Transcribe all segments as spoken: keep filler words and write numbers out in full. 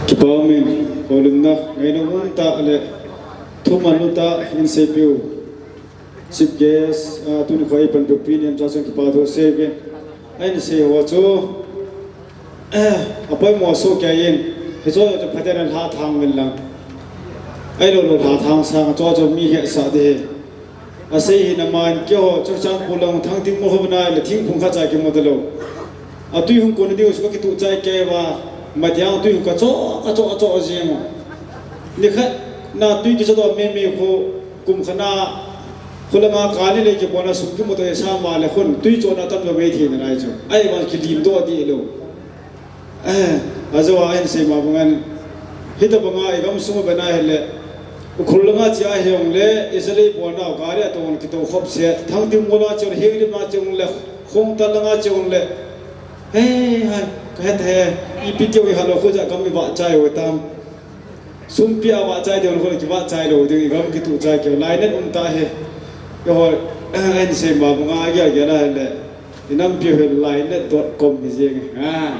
Kipa umin, houlimna, ngainom umtah le thuman umtah in seipiu. Chief guest, ah, tuni kho eipanpiu pi nemcha chun kipa thu seipeh. Ahin sei ho chu, eh, apoimo soh keiyin, hicheho chu phaten alha thang uvin lang. Ahilou lou lha thang sang, chuche chu mi hetsah ding ahi. Asei hi naman keiho, Churachandpur lang Thangtingmol ho bana le thingphung khatcha kimu talou. Atui hung kon diu chu kakituh chai kei uva, matiang tui hung kachoh, kachoh, kachoh jeng u. Nikhat na tui kichoh doh mei mei khu, kum khat na, khulanga kani le kibolna sum kimu toh e sa ma le khun, tui chohna tam lou mei thei nalai chu. Ahivang kilim doh dih lou. Eh, ajo a ahin sei ma bangin, hitabanga i gamsung a bana hile, Ukhrul langa chia hijongle, Israel bolna gari a tong kitoh khop se, Thangtingmol langa chia, Henglep langa chia le, Khongtal langa chia le, he, hai, kahet he, ipi tiu ihalou khu ja gam ivah chai u tam. Sum pia vah chai ding, hon kivah chai lou ding, igam kituh chai keu, lainat umtah e. Keiho, eh, ahin sei ma banga, agel gel a hile, inampiu hi lainat dot com hi jeng e. Ah.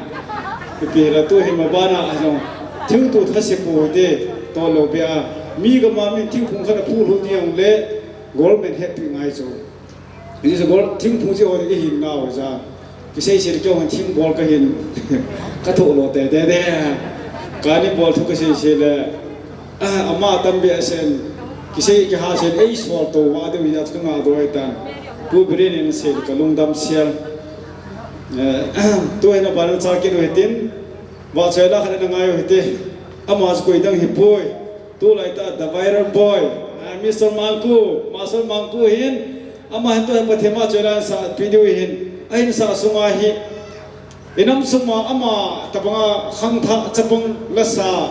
Ipi hile tu hi mabana a jong, thingtu thase pou te, toh lou pia. Mi gam a min thingphung khat aphu lhu ding jongle, government hetpi ngai chu. Hiche chu gol thingphung chu hoi ihin nau ja. Kisei sei keu han thingbol kahin. Kathoh lou tete te. Kani bol thu kasei sei le. Ah, ama tam behseh in. Kisei kiha sei in eisol tou va deu hia chu kanga doi tan. Pu Biren in sei le kalungdam sel. Eh, tu hin abana cha kit u hitin. Vahchoi la khat in angai u hite. Ama chu koi dang hipoi. Tulai tah, the viral boy. Ah, Mister Mangku, Master Mangku hin, ama hin tu hin Pathen vahchoi la sah pi diu hin. Ahin sah sunga hi. Inam sunga ama tabanga khangthah chapang lasa,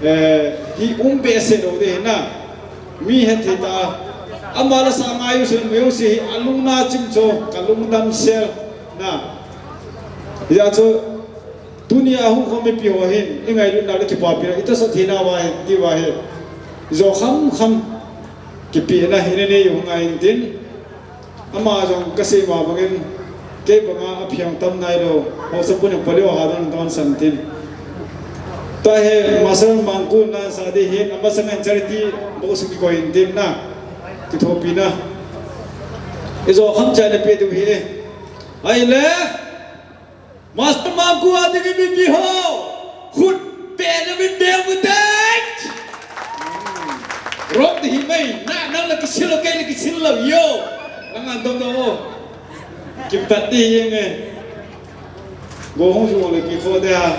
eh, hi um behseh lou ding ahi na. Mi hethei tah. Ama lasa ngai u sel, music hi alungna chim chu, kalungdam sel na. Hijeh chun, Tunia hung khom mipi ho hin, ingailutna le kipapina, itahsa theina uva hin, ti uva hin. Jo kham kham, kipehna hi inei u ngai intin. Ama jong kasei ma bangin, kei banga aphiang tam nailou, haosapu in paleo ha don don san tin. Tua hi, Master Mangku in la sa ding hin, amasang in charity box kikoi intin na, kithopina. Ijo kham chaina pe diu hi. Ahile, Master Mangku a ding mipi ho. Khut peh le min beng u te. Rop ti hi mai. Na, nang la kisil lou, kei la kisil lou yo. Nang an dom dom o. Kim pat ti hi nge. Go hung su le pi kho te ha.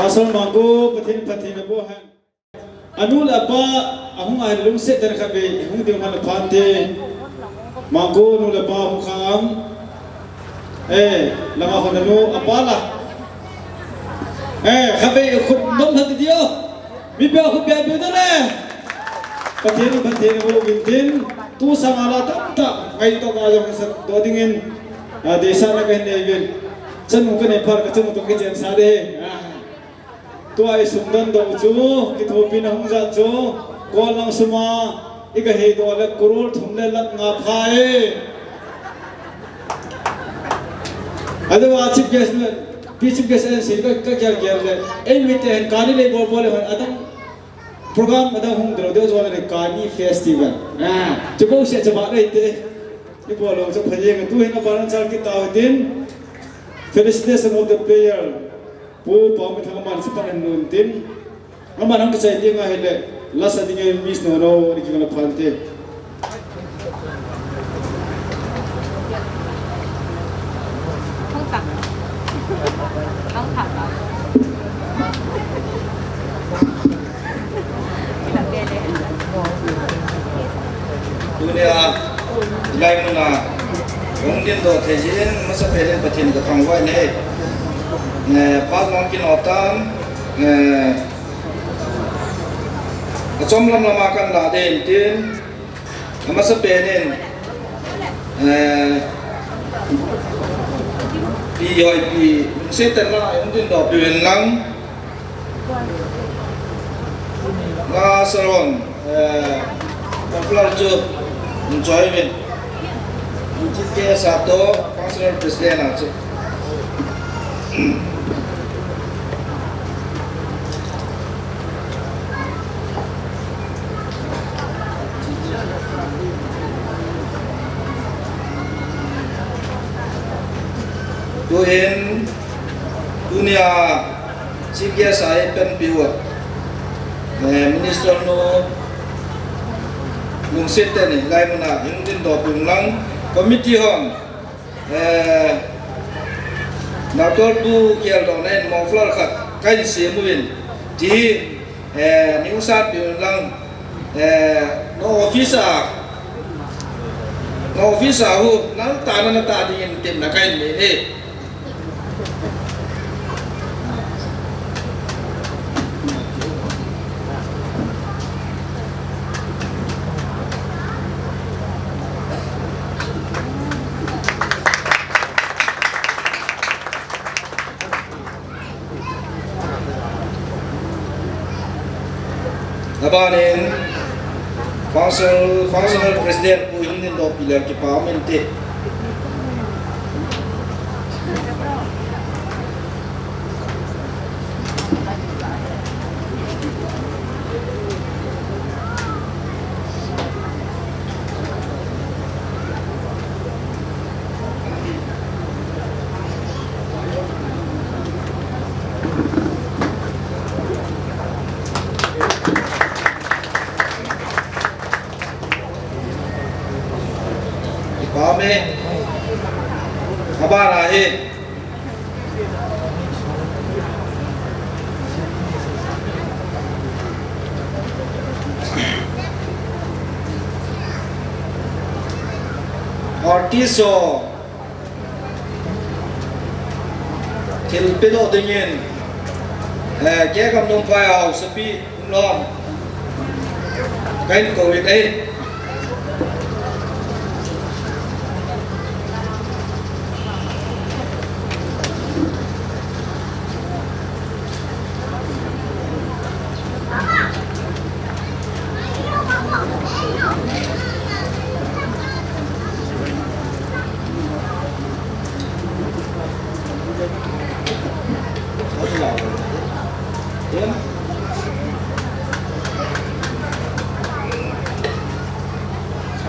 Pastor Mangko, Pathen, Pathen aboh hen. Anu le apa, ahung a lungset tah in khatvei hung ding hon aphante. Mangko nu le pa hung kha am. Eh, langa hon anu apa la. Eh, khatvei khut nom lha ti dio. Mipi a khut bia bia le. Pathen, Pathen aboh uvin tin. Tu sanga la tamtah ngaito ka jong sa do dingin. Ah, deisahna kahin nei uvin. Chanu kanei phat, kachanu toh kichen sa de. Ah. Tua i sum dondoh u chu, kithopina hung jat chu, Kol lang sum a, i gahei doh le crore thum le lakh nga pha e. Aduh a chief guest nu, pi chief guest en si ka, ka gel gel le, ei mite hen kani le bol bol le hon, adang program adang hung dro deu jong le kani festival. Ah, chu bou se chaba le te. I bol lo chu pha jeng tu hin a baran chal ki tau tin. Felicitation of the player. Pu Paomi Thang aman sapan an nun tin. Aman hang kichai ding ahile, lasa ding e Miss Nono, ni kikala phante. Tunia, hilai muna, hung dingdoh thei jin, masapen in Pathen kathangvah in ahi. Eh, pa jong kino tan, eh, achom lam lama kan la ding tin, amasapen in, eh, Pi Hoipi, Satan la, hung dingdoh pi uvin lang. Nga salon, eh, popular chu, enjoy uvin. Chief guest a toh, functional president a chu. Tuhin, tunia, Chief guest a i panpi uva, eh, Minister nu lungset tah in hilai muna hung dingdoh pi uvin lang committee hon, eh, Doctor Pu Kialdoh in muffler khat kahin sem uvin ti hi, eh, nei hung sanpi uvin lang, eh, na office a, na office a hu, nang tah na na tah dingin temna kahin nei e. Abanin, functional, functional president pu hung dingdoh pi leu kipa um inte. Kipa um e. Abana hi. Artist ho thil pedoh dingin, eh, Kekam Lungphai a haosapi Lom. Kahin kou in ahi.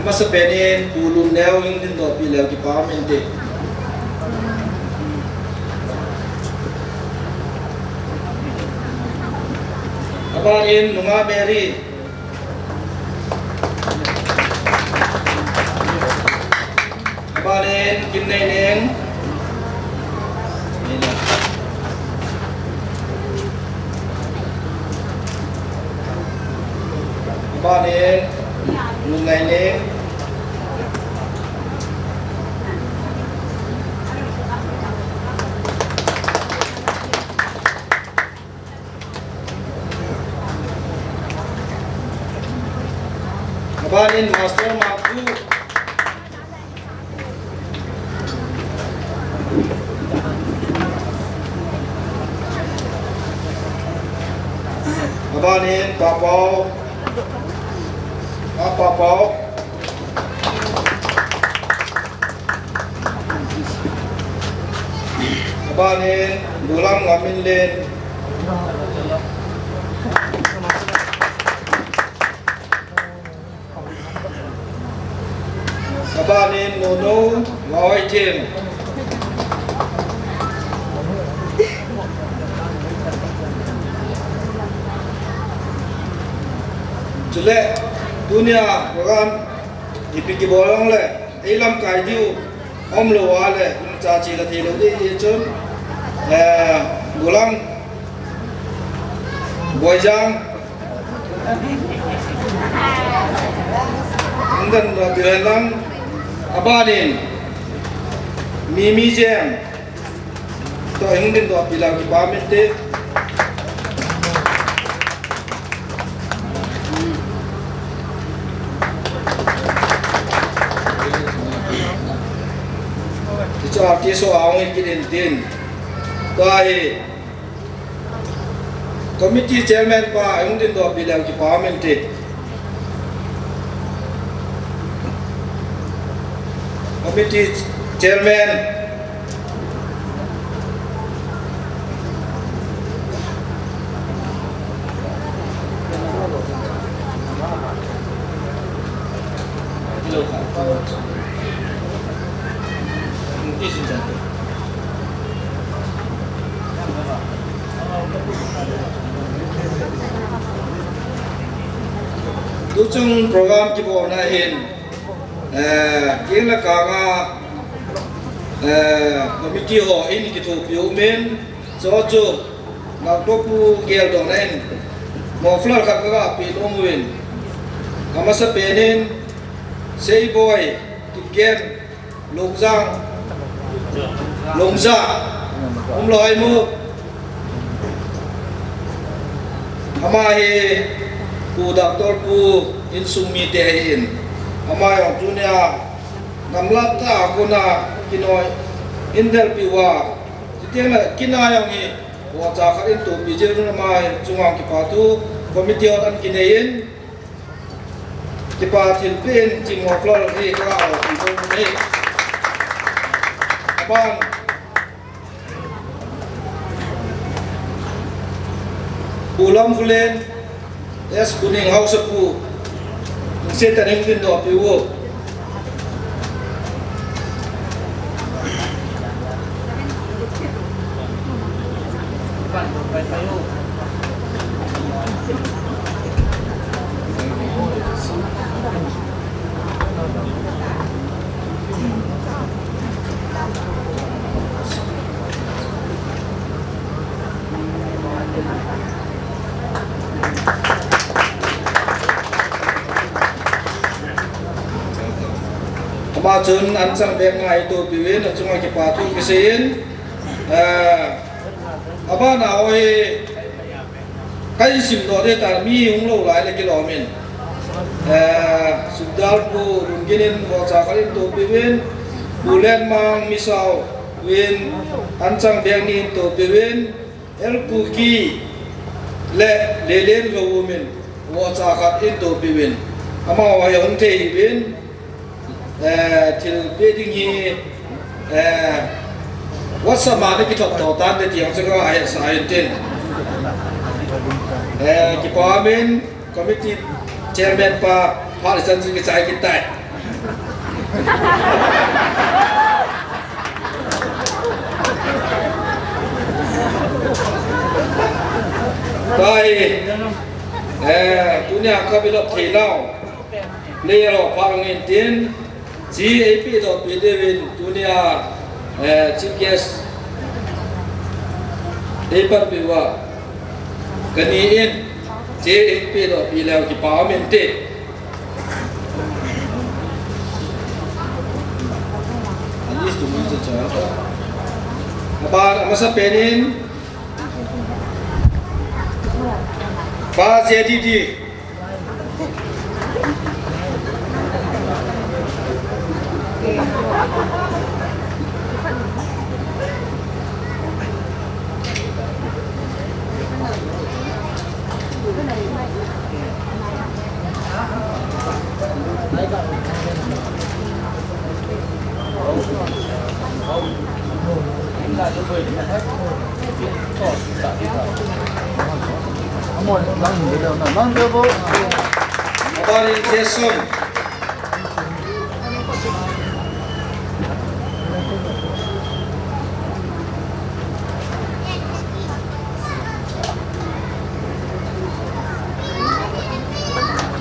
Amasapen in Pu Lumneo hung dingdoh pi leu kipa um inte. Abanin Nunga Mary. Abanin Kimneineng. Abanin Master Mangkhu. Abanin Papau. Pa Papau. Abanin Bulam Ngaminlen. Abanin Nunu Ngahoithim. Chule, tunia program ipi kibol jongle, ei lamkai diu umlou a le, umcha che la theilou ding ahi chun, eh, Bulam, Boijang, hung dingdoh peh hen lang, abanin, Mimi Jem, toh hung dingdoh peh leu kipa umin te. Hichu artist ho ahung hi kit in tin. Tua hi committee chairman pa hung dingdoh peh leu kipa umin te. Committee chairman. Tuchung program kibolna hin, eh, keng le kang a, eh, committee ho in kithopi umin, chuchu, Doctor Pu geldohna in, muffler khat kaga pe nom uvin, amasapen in, Seiboi, Kipgen, Lungzang, Lungzang, umlou hai mu. Ama hi Pu Doctor Pu insung mite ahin. Ama jong tunia gamla tah a kona kinoi in delpi uva. Chuteng le kina jong hi vohcha khat in tohpi jeh un ama hi chunga kipa thu committee hon ahin kinei in. Kipa thilpeh in ching muffler hi kaga pe nom e. Aban, Pu Lamkhulen, S Kuning Haosapu, Satan hung dingdoh peh uvo. Ama chun anchang beng nga itohpi uvin, achunga kipa thu kisei in, eh, abana ho hi kahin simdoh ding ahitan, mi hung lou lai le kilom in. Eh, Sudal Pu Lunggin in vohcha khat in tohpi uvin, Pu Lenmang Misao vin anchang beng ni in tohpi uvin, L Kuki le Lelen Lhouvum in vohcha khat in tohpi uvin. Amaho hi hung thei uvin, eh, thilpeh ding hi, eh, WhatsApp a ana kithot to tante ti jong chu kaga hetsah in tin. Eh, kipa umin, committee chairman pa, phat ichan chun kichai kit tai. Tua hi, eh, tunia ka vlog thei nau player ho pha hung in tin, che eipehdoh peh diuvin tunia, eh, chief guest eipanpi uva kani in, che eipehdoh peh leu kipa umin te. Aban amasapen in, Pa J D D. Aban in Jason.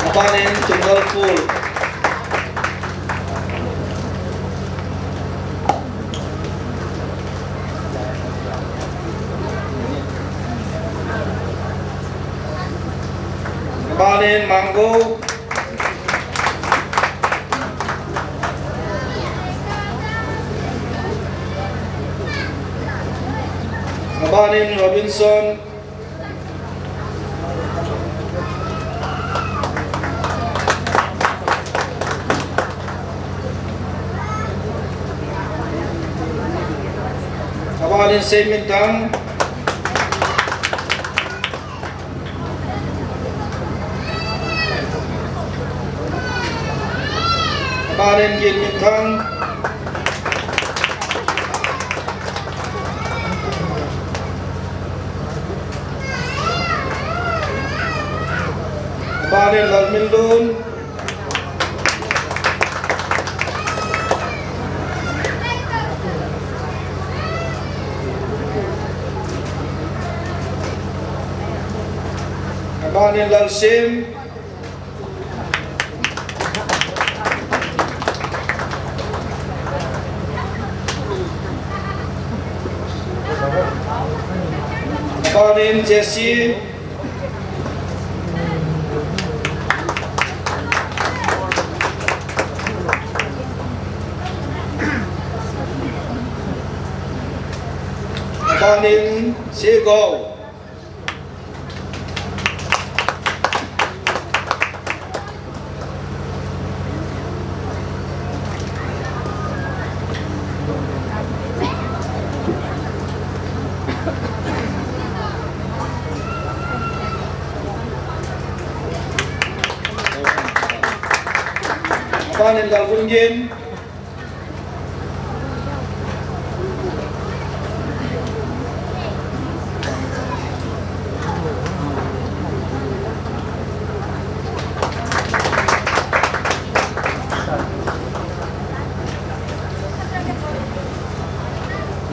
Aban in Tungal Paul. Aban in Mango. Aban in Robinson. Aban in Seiminthang. Aban in Ginminthang. Aban in Lalminlun. Aban in Lalsim. Aban in Jesse. Aban in Sigau. Aban in Lalvungin.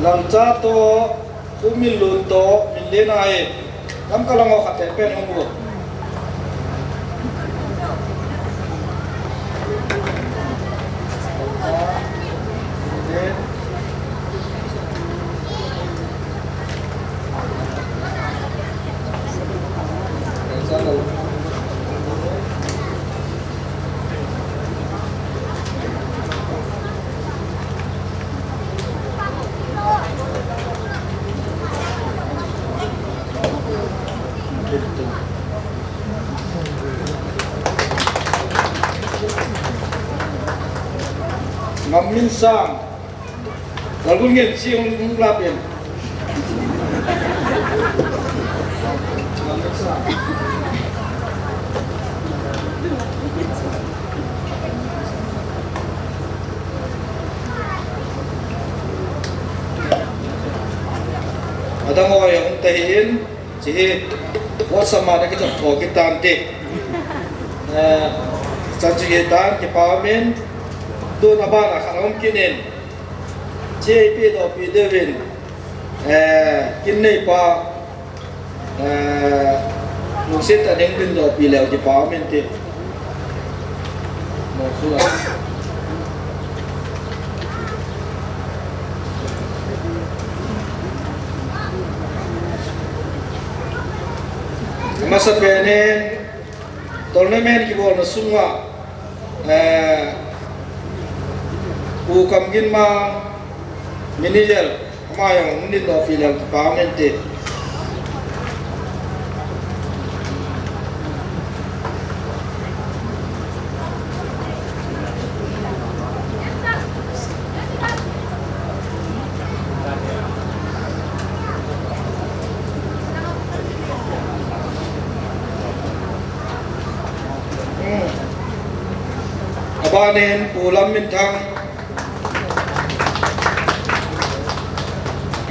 Lalcha to, Umin Lun to, min le na e. Kam ka lang o khat te pen hung u. Ngam Min Sang. Lalgun ngen si hung, hung lap in. Adang ho jong hung ta hih in. Hiche hi WhatsApp a na kichop tho kit tan te. Eh, chan chu hitan, kipa umin, tun abana khat ahung kit in. Hiche hi ipi doh pi diuvin, eh, kin neipa, eh, lungset tah in hung doh pi leu kipa umin te. Amasapen in tournament kibolna sunga, eh, Pu Kamginmang, manager, ama jong hung doh pi leu kipa umin te. Anin Pu Lamminthang.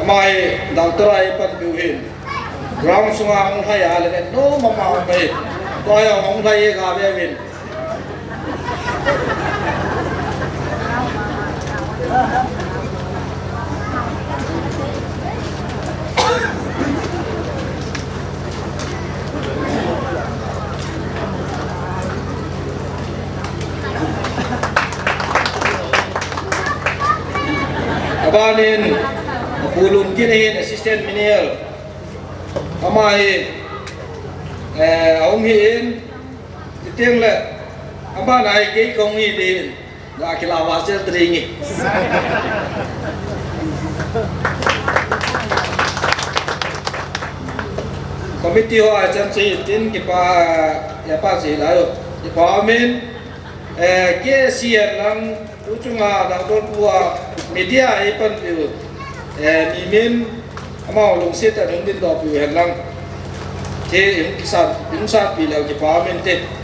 Ama hi doctor a eipanpiu ahin. Ground sunga hung lhai a le no mama um ahi. Tua hi hung lhai e ga ve uvin. Abanin, Pu Lunkin ahin, assistant menial. Ama hi, eh, ahung hi in, ti teng le, abana hi kei kahung hi din. Ga kila va sel tring e. Committee ho a chan che tin kipa, ya pa che la yo. Kipa min, eh, K C N lang, u chunga doctor pu a media eipanpiu. Eh, mi min, Amau lungset tah in hung dingdoh piu hen lang. Che hung kisan, hung sanpi leu kipa um inte.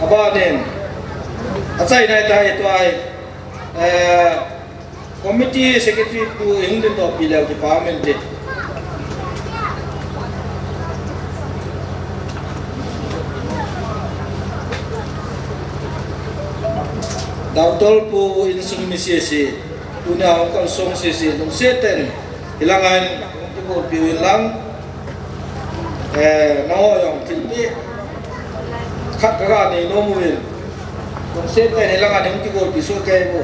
Abanin, achaina ahitai tua hi, eh, committee secretary pu hung dingdoh pi leu kipa um inte. Doctor pu insung mi sese, tunia hung kalsong sese, lungset tah in, hilanga hin, hung kibolpiu in lang, Eh, nangho jong thilpeh khat kaga nei nom uvin. Lungset tah in hilanga nei hung kibolpi soh kei uvo.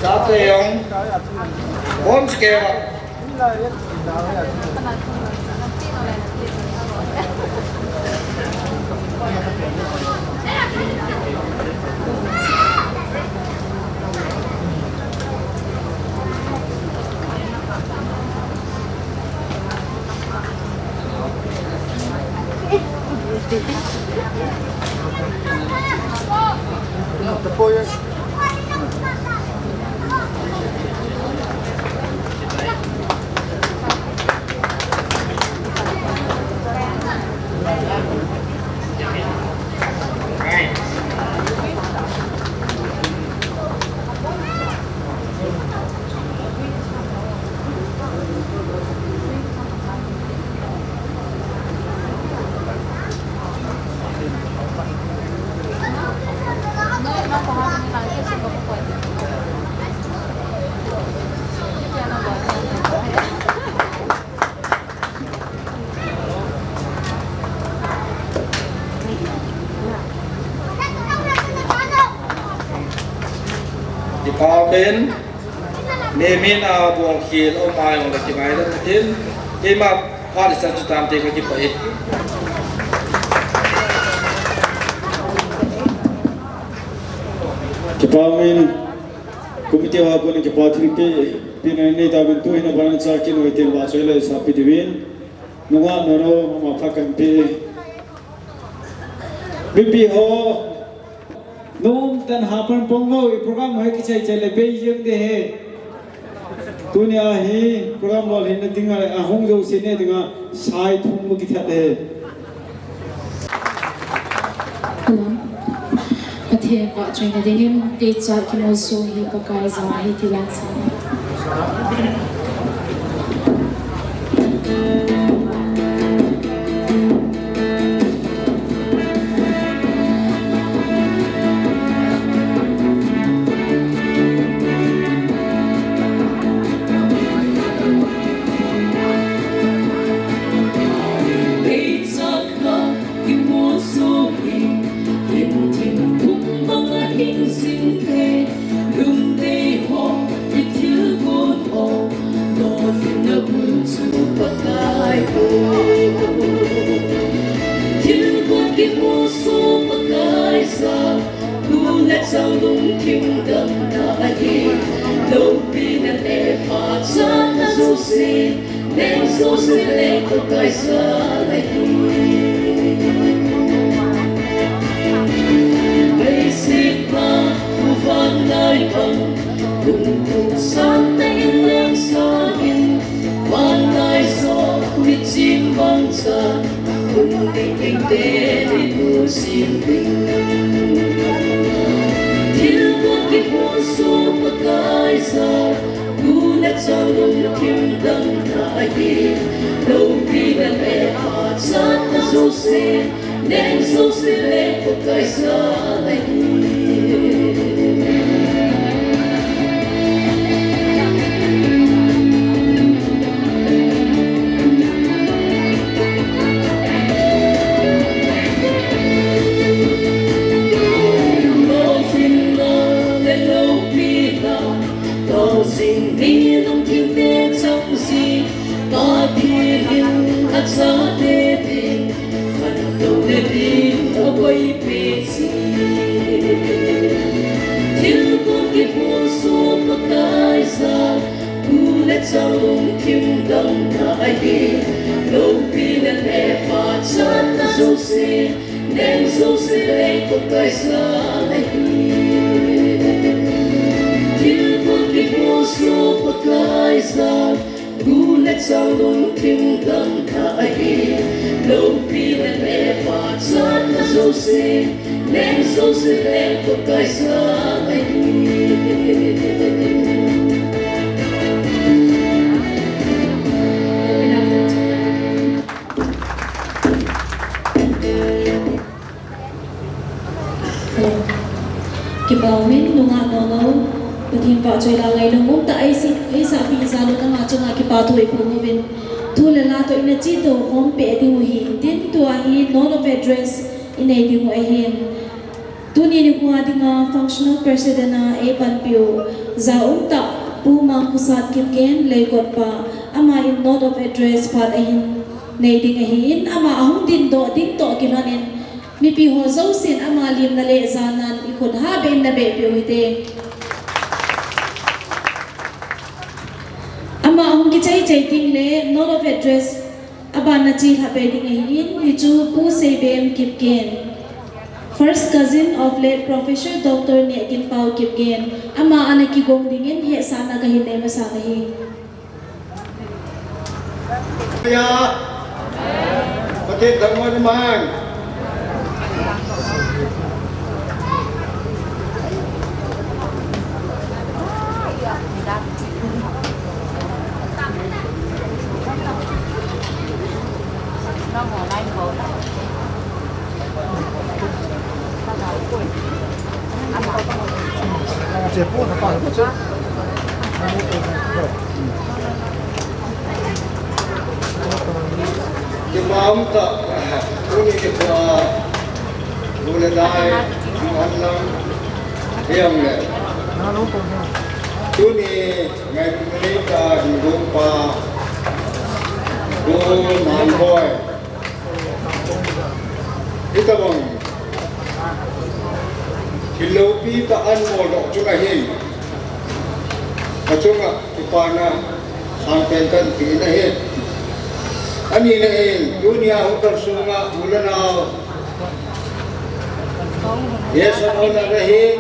Chate jong bon che kei uva. Department, Nehmiah a bol khel um a jong le kingaidam tin, keima phat ichan chu tante kakipah e. Kipa umin, committee ho a konin kipa thilpeh, pehna nei tauvin tuhin abana cha kin hoiten vahchoi le sapi diuvin, nungah nano, mama pha kahin pe. Mipi ho, Nom tah in hapan pong o, i program ho hi kichai chai le bei jeng ding ahi. Tunia hi program lolhinna dinga le ahung jouse ne dinga sai thum bou kithat ahi. Hello. Pathen vahchoina dingin teacher Kimolso hi Pakai jana ahi ti lansang. Lungdei ho, i thilgon ho, lolhinna bul chu Pakai ho. Thilgon kimuso Pakai sa, tu le chang lungthim damna ahi. Loupina le pachatna jouse, Leng jouse le Pakai jal ahi. Leiset a vanlai bang, lungput sangtah in leng sangin, vanlai joh michim bang chan, hun ding ding teni tu sim ding. Thil gon kipusuh Pakai jal, tu le chang lungthim dang tah ahi. Loupina le pachatna jouse, leng jouse le Pakai jal ahi. Lolhinna le loupina, tao jing ni lungthim te chang jing, Pathen in achate ding, khantou le ding aboi peh jing. Thil gon kipusuh Pakai jal, tu le chang lungthim dang tah ahi. Loupina le pachatna jouse, leng jouse le Pakai jal ahi. Thil gon kipusuh Pakai jal, tu le chang lungthim dang tah ahi. Loupina le pachatna jouse, leng jouse le Pakai jal ahi. Hello. Kipa umin, nungah nono, Pathen vahchoi la ngainom umtah eisahpi ijat u nangma chunga kipa thu eiphong uvin. Thu le la toh ina chetou khom peh ding u ahin, tin tua hi note of address inei ding u ahin. Tuni nikho dinga functional president a eipanpiu, ja umtah Pu Mangkhosat Kipgen, Leikot pa, ama in note of address phat ahin nei ding ahin, ama ahung dingdoh ding toh kilhon in, mipi ho jousen ama limna le janan ikhut habeh in nabeh peh u hite. Ama ahung kichai chai ding le note of address aban na chelhah peh ding ahin, hichu Pu Seibem Kipgen, first cousin of late Professor Doctor Nehginpao Kipgen, ama ana kigong dingin hetsahna kahin nei masang ahi. Ya. Pathen thangvah in um hen. Kipa umtah, tuni nikho a, nu le nai, nu le nai, hijongle. Tuni, ngailutna neitah a hung lhung pa, Pu Mangboi. Hitobang thil loupi tah a anmoldoh chunga hin, achunga kipana sangpen kahin pe in ahi. Anina hin, tunia hotel sunga u le nao, guest of honour ahin,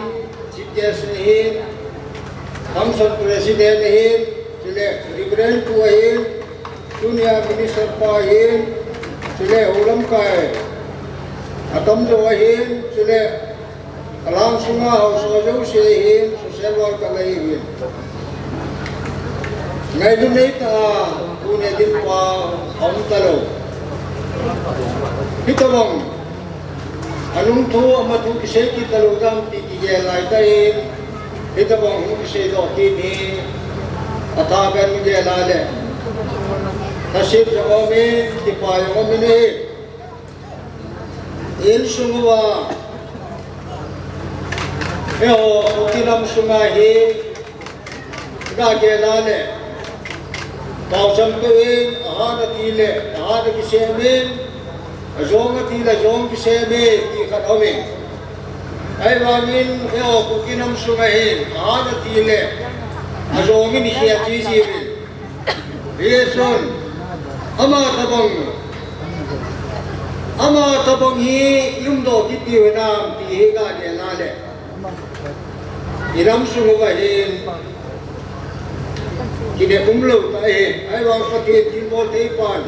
chief guest ahin, function president ahin, chule Reverend pu ahin, tunia minister pa ahin, chule houlamkai atamjo ahin, chule alang sunga haosa jouse ahin, social worker ahin. Ngailutna neitah a, tuni dinga aum talou. Hitobang anung thu, ama thu kisei kit talou ding ti kigel laitah in, hitobang hung kiseidoh kit hi, athaben gel a le, lhaset jong aumin, kipa jong aumin ahi. Insung uva, eiho Kuki nam sunga hi, iga gel a le, paocham toh in, ahat ati le ahat akisem in, ajong ati le ajong kisem e, ti khat aumin. Ahivangin eiho Kuki nam sunga hin, ahat ati le ajong in ikhel jiuvin. Hijeh chun, Ama tabang, ama tabang hi i umdoh kit diu hinam ti hi ga gel a le, i nam sung uva hin kidem umlou ta ahi. Ahivang Pathen thilbol thei pan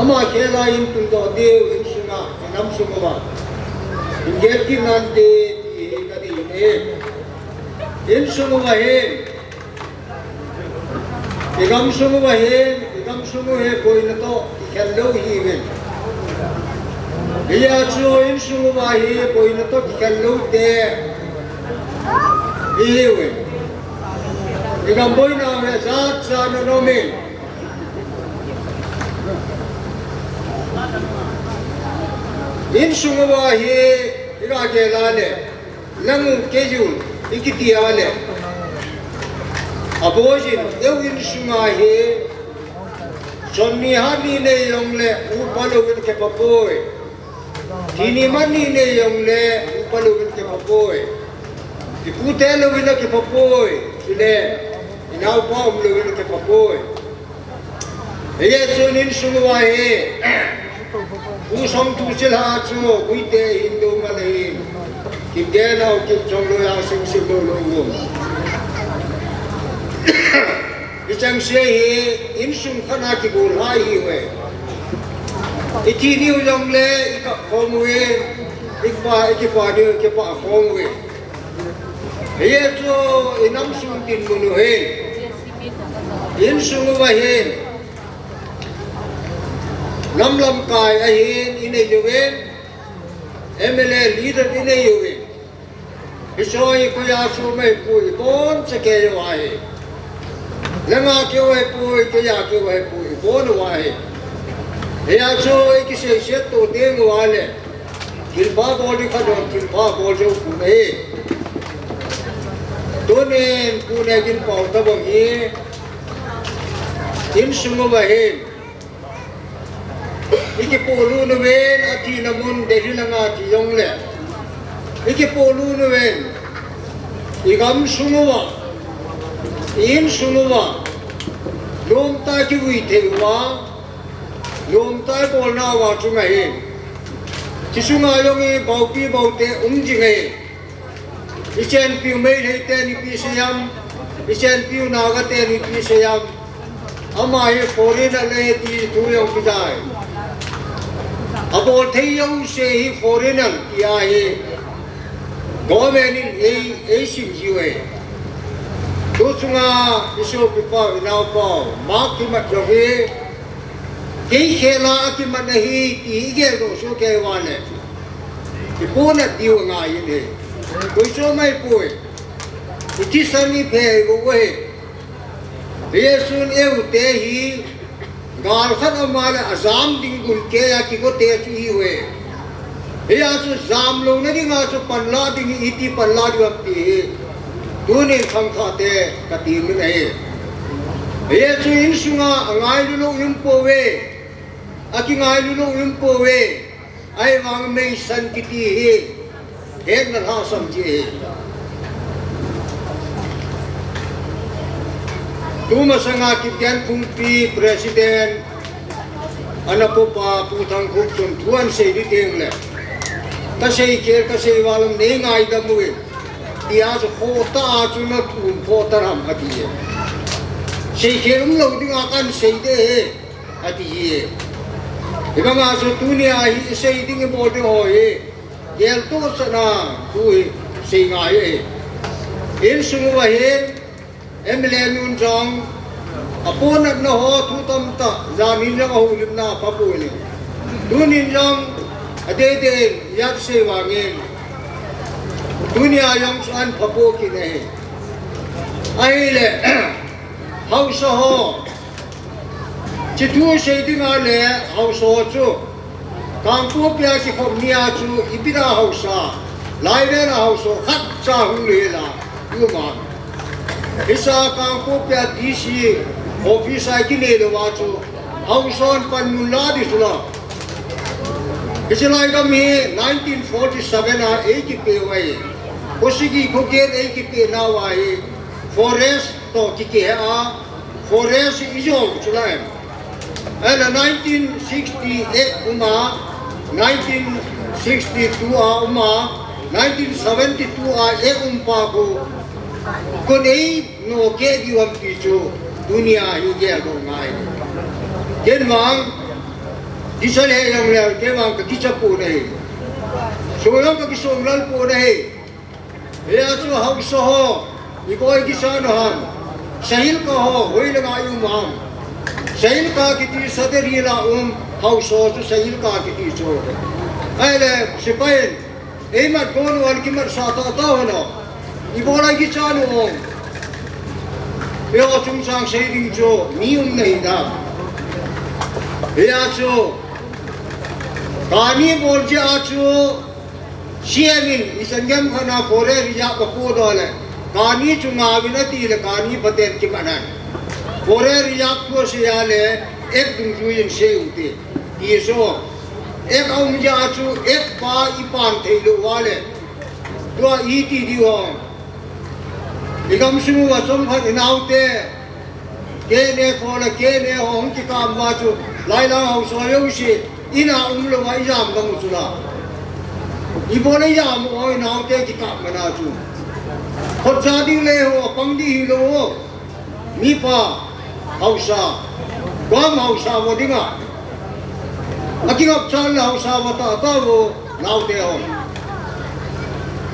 ama khel a hin tundoh diu, insunga, i nam sung uva hin gel kit nante ti hi ka dei e. Insung uva hin, i gamsung uva hin, i gamsung u hi boina toh kikhel lou ihiuvin. Hijeh chun insung uva hi boina toh kikhel lou te ihiuvin. I gam boina hi ajat jat in aumin, insung uva hi i ga gel a le, nang u kei u i kiti a le, aboi jin, eu insunga hi chon ni hat ni nei jongle upa louvin kipha poi. Thi ni man ni nei jongle upa louvin kipha poi. Ipu te louvin kipha poi. Chule inaopa um louvin kipha poi. Hijeh chun insung uva hi, pu song tu chil ha chu, guite hin dou ngal hin, kim gen au, kim chong lou a, sing sing lou lou um. Hicheng se hi, insung khat a kigol lhai ihiuve. I thi diu jongle i kap khom uve, i kipah, i kipah diu, i kipah khom uve. Hijeh chun i nam sung dinmun u hin, insung uva hin, nam lamkai ahin i nei uvin, M L A leader i nei uvin. Hiche hi koi a chu mai pui, i boncha kei u ahi. Nang a keu ahipoi, kei a keu ahipoi, i bon u ahi. Hijeh chun i kiseiset to ding uva le, thilpha bol ding khat jong thilpha bol jou pon ahi. Tunin Pu Neginpao tabang hi, insung uva hin, i kipolut uvin, athina mun Delhi langa thi jongle, i kipolut uvin, i gamsung uva, i insung uva, nomtah kivui thei uva, nomtah bolna uva chunga hin, hiche sunga jong i baopi baote um jing ahi. I chenpiu Meitei ten ipi sei ham, i chenpiu Naga ten ipi sei ham, ama hi foreigner ahi ti thu jong kijai. Abol thei jouse hi foreigner ti ahi. Government in ei, eisim jiu ahi. Tu chunga i sopipa, i naopa, Mark Kimat jong hi, kei khel a akimat ahi ti i geldoh soh kei uva le, i ponat diu angai in ahi. Koi chu mai poi. I thisan i phei u ahi. Hijeh chun eute hi, gal khat ama le ajam ding gun kei a kigote chu ihiuve. Hijeh chun jamlouna dinga chu panla ding hi iti panla diu ham ti hi tunin khangthah te kati nom in ahi. Hijeh chun insunga angailu lou um pouve, akingailu lou um pouve. Ahivang meisan kiti hi hetna lhasam ji ahi. Tumasanga Kipgen Khumpi President ana popa Pu Thangkhup chun thu ahin sei ding teng le, kasei khel, kasei val um, nei ngaidam uvin, tia chu khohtah a chu nathum khoh ta ham ati e. Seikhel umlou dinga kahin sei ding ahi, ati e. Hibanga chu tunia hi isei ding, ibol ding ho hi geltoh sahna thu hi sei ngai e. Insung uva hin M L A nun jong aponatna ho thu tamtah, jan hin jong ahoulimna apha poi. Tunin jong adeidei in ijat sei vangin, tunia jong chu ahin pha po kit ahi. Ahile, haosa ho, hiche thu sei dinga le, haosa ho chu Kangpokpi a kikhop nia chu ipi dia haosa, Laivel a haosa ho khatcha hung lou hel a, uma. Hiche Kangpokpi a D C office a kinei louva chu haosa hon panmun la ding chu la. Hiche lai gam hi nineteen forty seven a eikipeh u ahi. Khosigi khogel eikipeh nauva hi forest toh kikeh a, forest ijou chu la em. Ahile nineteen sixty-eight uma, nineteen sixty-two a uma, nineteen seventy-two a eight um pa ko, ko nei no ke di um ti chu, tunia hi gel doh ngai. Ken vang, kisa le jong le, ken vang ka kisa pon ahi. Song jong ka kisong lal pon ahi. Hia chu haosa ho, ipi kisa na ham. Sahilka ho, hoilanga i um ham. Sahilka kiti Sadar Hill a um, haosa ho chu Sahilka kiti chu. Ahile, sepai in, eimat kon wal kimat sa ta ta ho no. Ipi lai kisa nu ong. Hia chungchang sei ding chu, mi um nahi da. Hia chu, kani bol jeh a chu, C M in, isan gam khana Forest Reserve a pu doh le, kani chu ngavin ati le kani paten kimanan. Forest Reserve pu sia le, ek dungjuiyin sei u ti. Ti so, ek a um jeh a chu, ek pa i pan thei lou va le. Tua iti diu ham. I gamsung uva chomkhat i naote, K N A kho le K N A ho hung kikap uva chu, lailang haosa jouse, ina um louva i jam gam u chu la. Ipi le i jam u, i naote kikap mana chu. Khotcha ding le ho, pang ding hilou. Mipa haosa, gam haosa uva dinga. Akingapcha le haosa uva tah tah uvo, naote ho.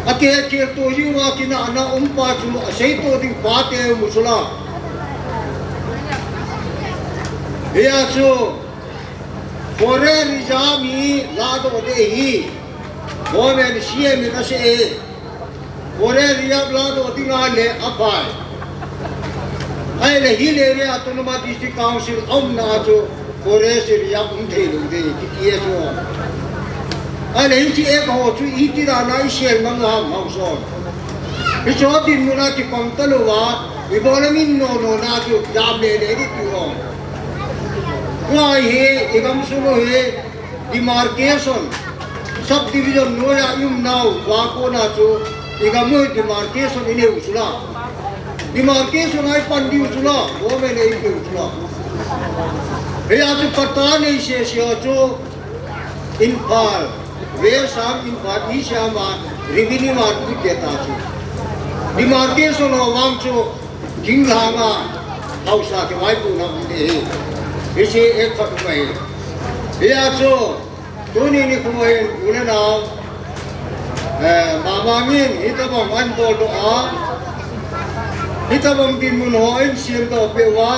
Akihetkhel to jiuva kinahna um pa chu asei to ding pate um u chu la. Hia chu, Forest Reserve hi ladoh ding ahi. Government C M in asei e. Forest Reserve ladoh dinga le aphai. Ahile hill area Autonomous District Council a umna chu Forest Reserve um thei lou ding, kiti e chu. Ahile hiche ek ho chu iti dan a i sel mang u ham haosa hon. Hiche dinmun a kipang talouva, ipi le min no no na chu jam le le ding ti u ham. Tua hi, i gamsung u hi, demarcation, subdivision noiya i um nau, va kona chu, i gam u demarcation i nei u chu la. Demarcation a i pan diu chu la, government a i pe u chu la. Hia chu patta nei sese ho chu, Imphal, West ham, Imphal East ham a, revenue a lut ding ta chu. Demarcation ho vang chu, thinglhang a, haosa kivaipohna um ding ahi. Hiche ek khat um ahi. Hia chu, tuni nikho hin u le nao, eh, mama min, hitobang ahin bol doh a, hitobang dinmun ho ahin sem doh peh uva,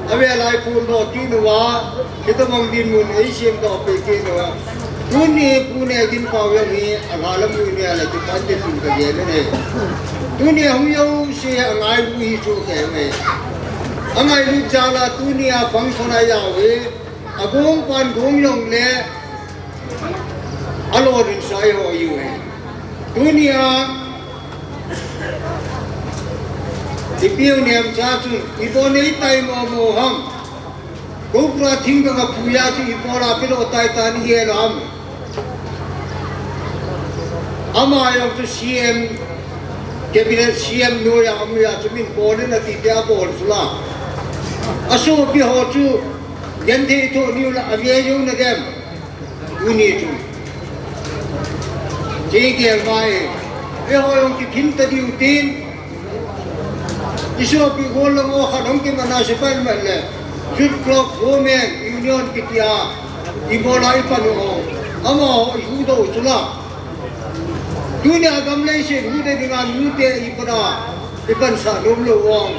avel a ahin phondoh kit uva, hitobang dinmun ahin sem doh peh kit uva. Tuni Pu Neginpao jong hi, alhalam u nia le kipan te tin kagel e. Tuni a hung jouse angailu hi chu kei me. Angailut jal a tuni a function a ajao hi, agong pan gong jong le, alo din sai ho ahiuve. Tunia, ipi u nemcha chun, ipi nei taimo mo ham. Cobra thing kanga phuiya chu ipi la pelo tai tan hi lo ham. Ama jong chu C M, cabinet C M noiya, amuya chu min bol in ati tia bol chu la. Asopi ho chu, genthei tho niu la, ave jou nadem. Tuni chu. Che gel mai. Eiho jong kithin ta diu tin. Isopi gol lang o khat hung kimana sepai man le. Youth Club Women Union kitia. Ibola ipan u. Amaho ihuhdoh u chu la. Tunia gam leiset huhdoh dinga nute ipi da. Ipansah nom lou vang.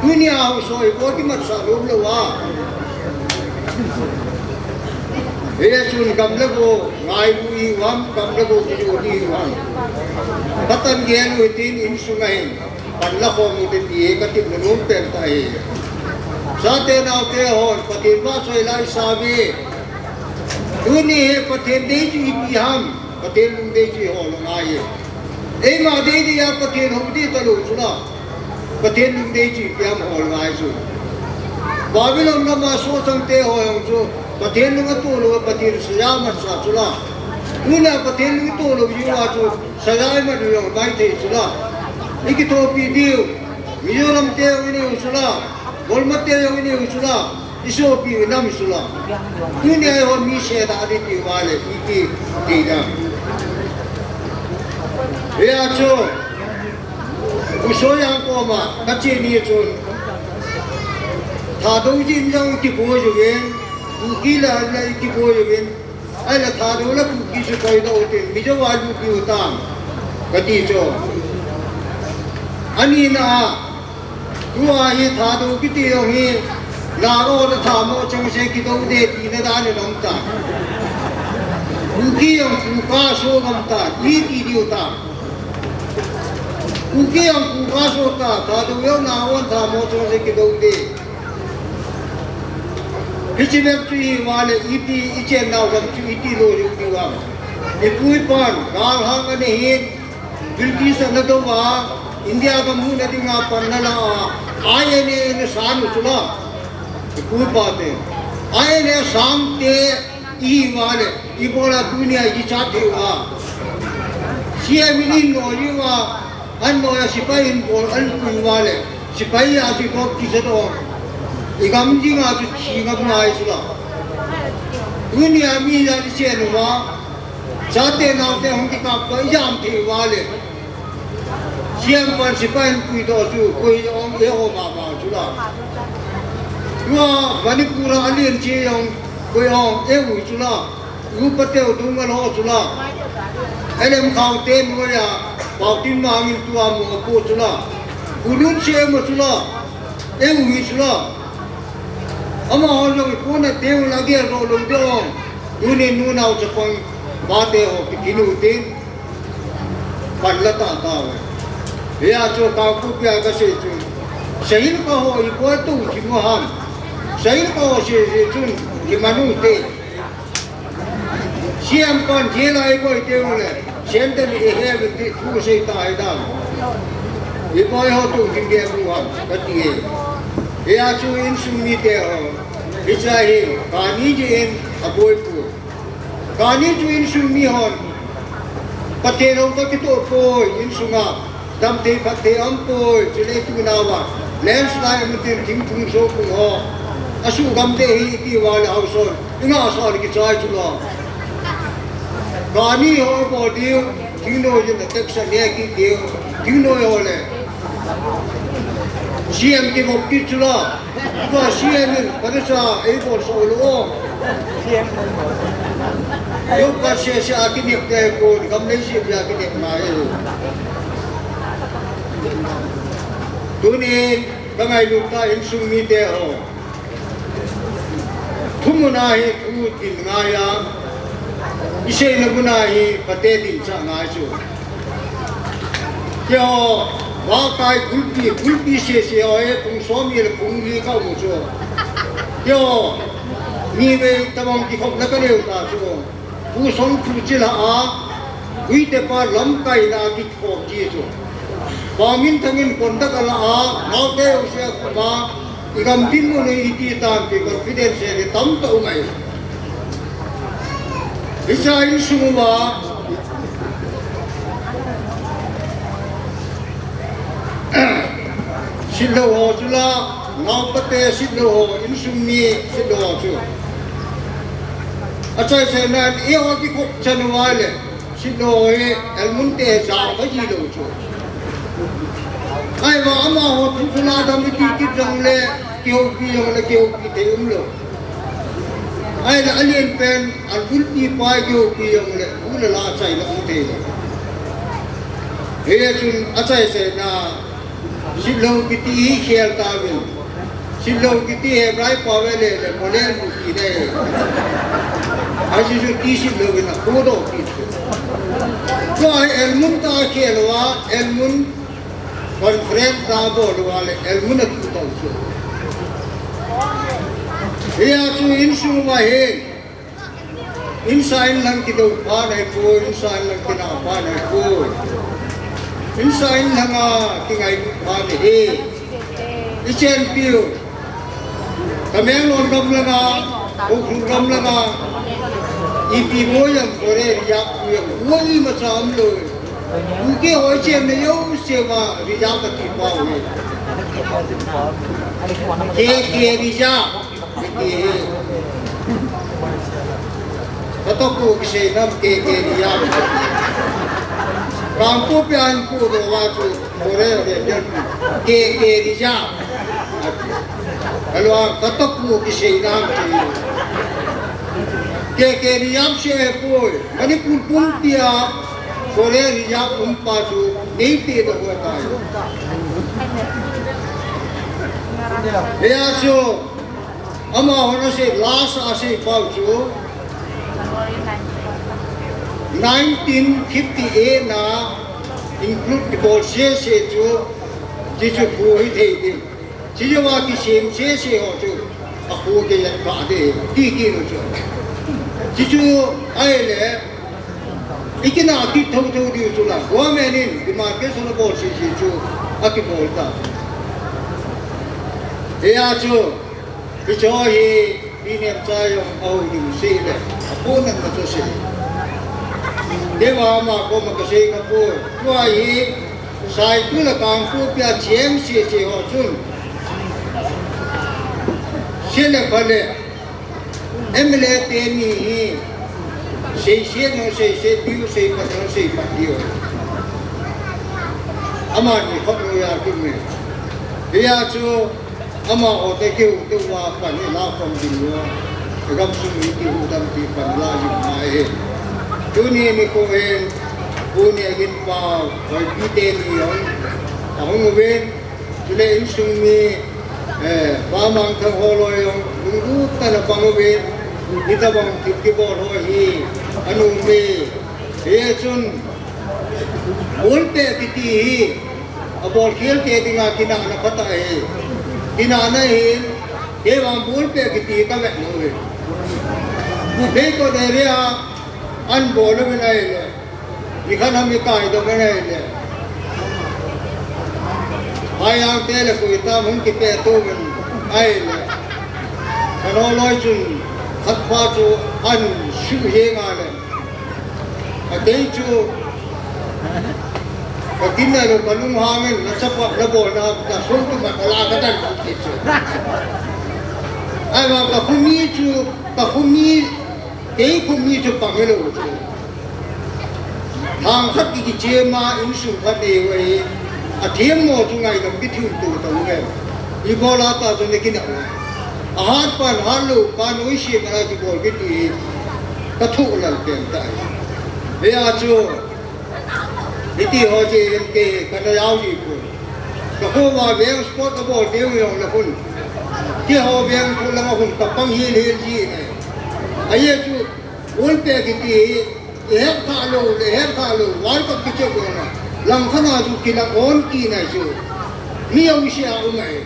Tunia haosa ipi kimatsah nom lou a. Hichun gam le go ngailu ihiu ham, gam le go kijoh ihiu ham. Patan gel u hitin insunga hin. Panla khom u hite ti hi katip nom pen tahi. Chate naote hon, Pathen vahchoi la isauve. Tuni hi Pathen dei chu ipi ham. Pathen lungdei chu ihol u ngai e. Eima deidei a Pathen hou ding talou chu la. Pathen lungdei chu ipi ham hol ngai chu. Babylon gam a sochang te ho jong chu Pathen lung atoh lou a Pathen saya amatsa chu la. Tunia Pathen lung atoh lou jiu a chu saya imat u jong maithei chu la. Ikithopi diu. Mizoram te jong inei u chu la. Golma te jong inei u chu la. Isopi u nam sula. Tunia ho mi se da di ti vale, iti ti da. Hia chu. Kuso yang koma, kachini chun. Thadou jin jang kiboi uvin. Kuki la la kiboi uvin. Ahile Thadou le Kuki chu koi doh u tin, Mizo a lut diu tam, kati chu. Ani na, tua hi Thadou kiti jong hi, Nagaon a Thadou chang se kidou de tina dan in um ta. Kuki jong Kuka so um ta, iti diu ta. Kuki jong Kuka so ta, Thadou jong Nagaon Thadou chang se kidou de. Hiche bep chu hi vale, iti, ichen nau gam chu iti lo hi u diu ham. Ipu ipan, gal hang ane hin, British ana dou a, India gam huna dinga pan ana la a, I N A ana san u chula. Ipu ipa te. I N A san te, i vale, ibola tunia i chat hi u a. C M in in no hi u a, An noi a sepai in bol an pui uva le, sepai a chu bol kisa doh. I gam ding a chu thi ngam ngai chu la. Tunia mi a i chen uva, chate naote hung kikap toh i jam thei uva le. Siam pan sepai in pui doh chu, koi ong e ho mama chu la. Tua Manipur a alien che ong, koi ong e u chu la. U Pateo dung a lo chu la. L M Khaute noi a, Paotin Mang in tua mo ko chu la. U Lun che mo chu la. E u hi chu la. Amaho jong i kona teu la gel ro lo de ong. Tunin nunao chapang pate ho kikinu tin. Pan la ta ta ve. Hia chu Kangpokpi a kasei chu. Sahil ka ho i koi tu chi mo ham. Sahil ka ho se se chun ki manu te. Siam pan je lai koi te u le, siam te ni e he ve ti thu sei ta ai dam. I boi ho tu jing ge bu ham, kati e. Hia chu insung mite ho. Hicha hi, kani ji in a boi pu. Kani chu insung mi hon. Pathen hong ka kitoh poi, insunga. Dam thei phat thei um poi, chule tu nau a. Landslide mu tin thingphung so kung ho. Asu gam de hi ti uva le hauson. Inga sa le kichai chu lo. Kani ho bol diu, thingnoi jin a teksa ne kit diu, thingnoi ho le. C M kivop kit chu la. Tua C M in, parisa, ei bol sa u lo. Yo ka se se a kinep te ko, gam nei se a kinep na e. Tunin, ka ngailut ta insung mite ho. Thumuna hi thu din ngai a, i seina muna hi pate din cha ngai chu. Keiho, vakai kulpi, kulpi se se ho e, pung som ni le pung li ka mu chu. Keiho, ni ve tabang kikhopna ka neu ta chu. Pu Song Thu Chil a, Guite pa lamkaina kikhop ji chu. Pamin thangin contact ala a, naote u sia kuma, i gam dinmun hi iti tan ti confidence hi tam ta u ngai. Hicha insung uva, Sitlou ho chu la, naopate sitlou ho, insung mi sitlou ho chu. Achai chai nan, eiho kikhop chan uva le, sitlou ho hi, elmun te jao ka ji lou chu. Ahivang amaho thu chu la dam iti kit jong le, kihoupi jong le, kihoupi thei um lou. Ahile alien pen, abulpi pa kihoupi jong le, bu le la chai la um thei lou. Hichun achai chai na, Sitlou kiti hi khel ta uvin. Sitlou kiti hi Hebrai pao ve le le, molen bu ti de. Aji ju ti sitlou vin a, kodo ti chu. Tua hi elmun ta khel uva, elmun conference ta bol uva le, elmun a tu ta u chu. Hia chu insung uva hi, Insa inlang kidou pha nahi poi, insa inlang kina pha nahi poi. Insa inlang a kingailut pha nahi. I chen piu. Tamenglong gam langa, Ukhrul gam langa. Ipi mo yang kore riak yang mo imacha um lou. Kuki ho i chen na jouse ma riak kati pau hi. Ke ke riak. Hiti hi. Katoh pu kisei nam K K Reserve. Kangpokpi a inko doh uva chu Korea Reserve, K K Reserve. Alua katoh pu kisei nam chu K K Reserve sei ahipoi. Manipur pumpi a Korea Reserve umpa chu neite doh uva tai. Hia chu amahon asei, last a asei pau chu nineteen fifty-eight na include kibol sese chu, chuchu kho hithei ding. Chujouva kisem sese ho chu akho kei jan pha ding, ti kit u chu. Chuchu ahile, ikinah kit thotho diu chu la, government in demarcation abol sese chu akibol ta. Hia chu, hiche hi, Pi Nemcha jong ahoulim sei le, apohnatna chu sei. Keiva ama koma kasei kapoi. Tua hi, Saikul le Kangpokpi a cheng sese ho chun, se le pha le, M L A teni hi, seiset ho seiset diu, seipat ho seipat diu. Amani khop lou a kium e. Hia chu, amaho toh kihouto uva pan ilah khom ding uva, gamsung mi kihouto ding pan ilah jing ngai ahi. Tuni nikho hin, Pu Nehginpao, Hoipi teni jong ahung uvin, chule insung mi, eh, Pa Mangthang holoi jong lunglut tah in apang uvin, hitobang thil kibol ho hi anom e. Hichun, ball pet kiti hi, abol khel te dinga kinahna phatah ahi. Kinahna hin, kei vang ball pet kiti hi kavet lou e. Leikot area a an bol uvin ahile, nikhat ham ikai doh uvin ahile, Haijang te le koitam hung kipeh to uvin ahile, kano loi chun khat pa chu an suh jeng a le, Atei chu, katin nailou, kalunghang in, nachapa, nabolna, kasung tu ma kala kadan kit chu. Ahivang kakhumi chu, kakhumi, kei khumi chu pang hilou chu. Thang khat ki kichem a, insung khat nei uva hi, athemmo chu ngaidam kithum tu tauve. Ibola ta chu nakinah uva. Ahat pan, hat lou pan, noise mana kibol kiti hi. Kathoh lal pen tai. Hia chu, hiti ho chu M K kana jao ji poi. Kakhoma veng sport kabol ding jong le khun. Keiho veng khu langa khun kapang hel hel ji nai. Ajeh chu, ball pet kiti hi, ihet kha lou le, ihet kha lou, World Cup kichep lou na. Langkhat a chu kilang on kit nai chu. Mi jouse a um ahi.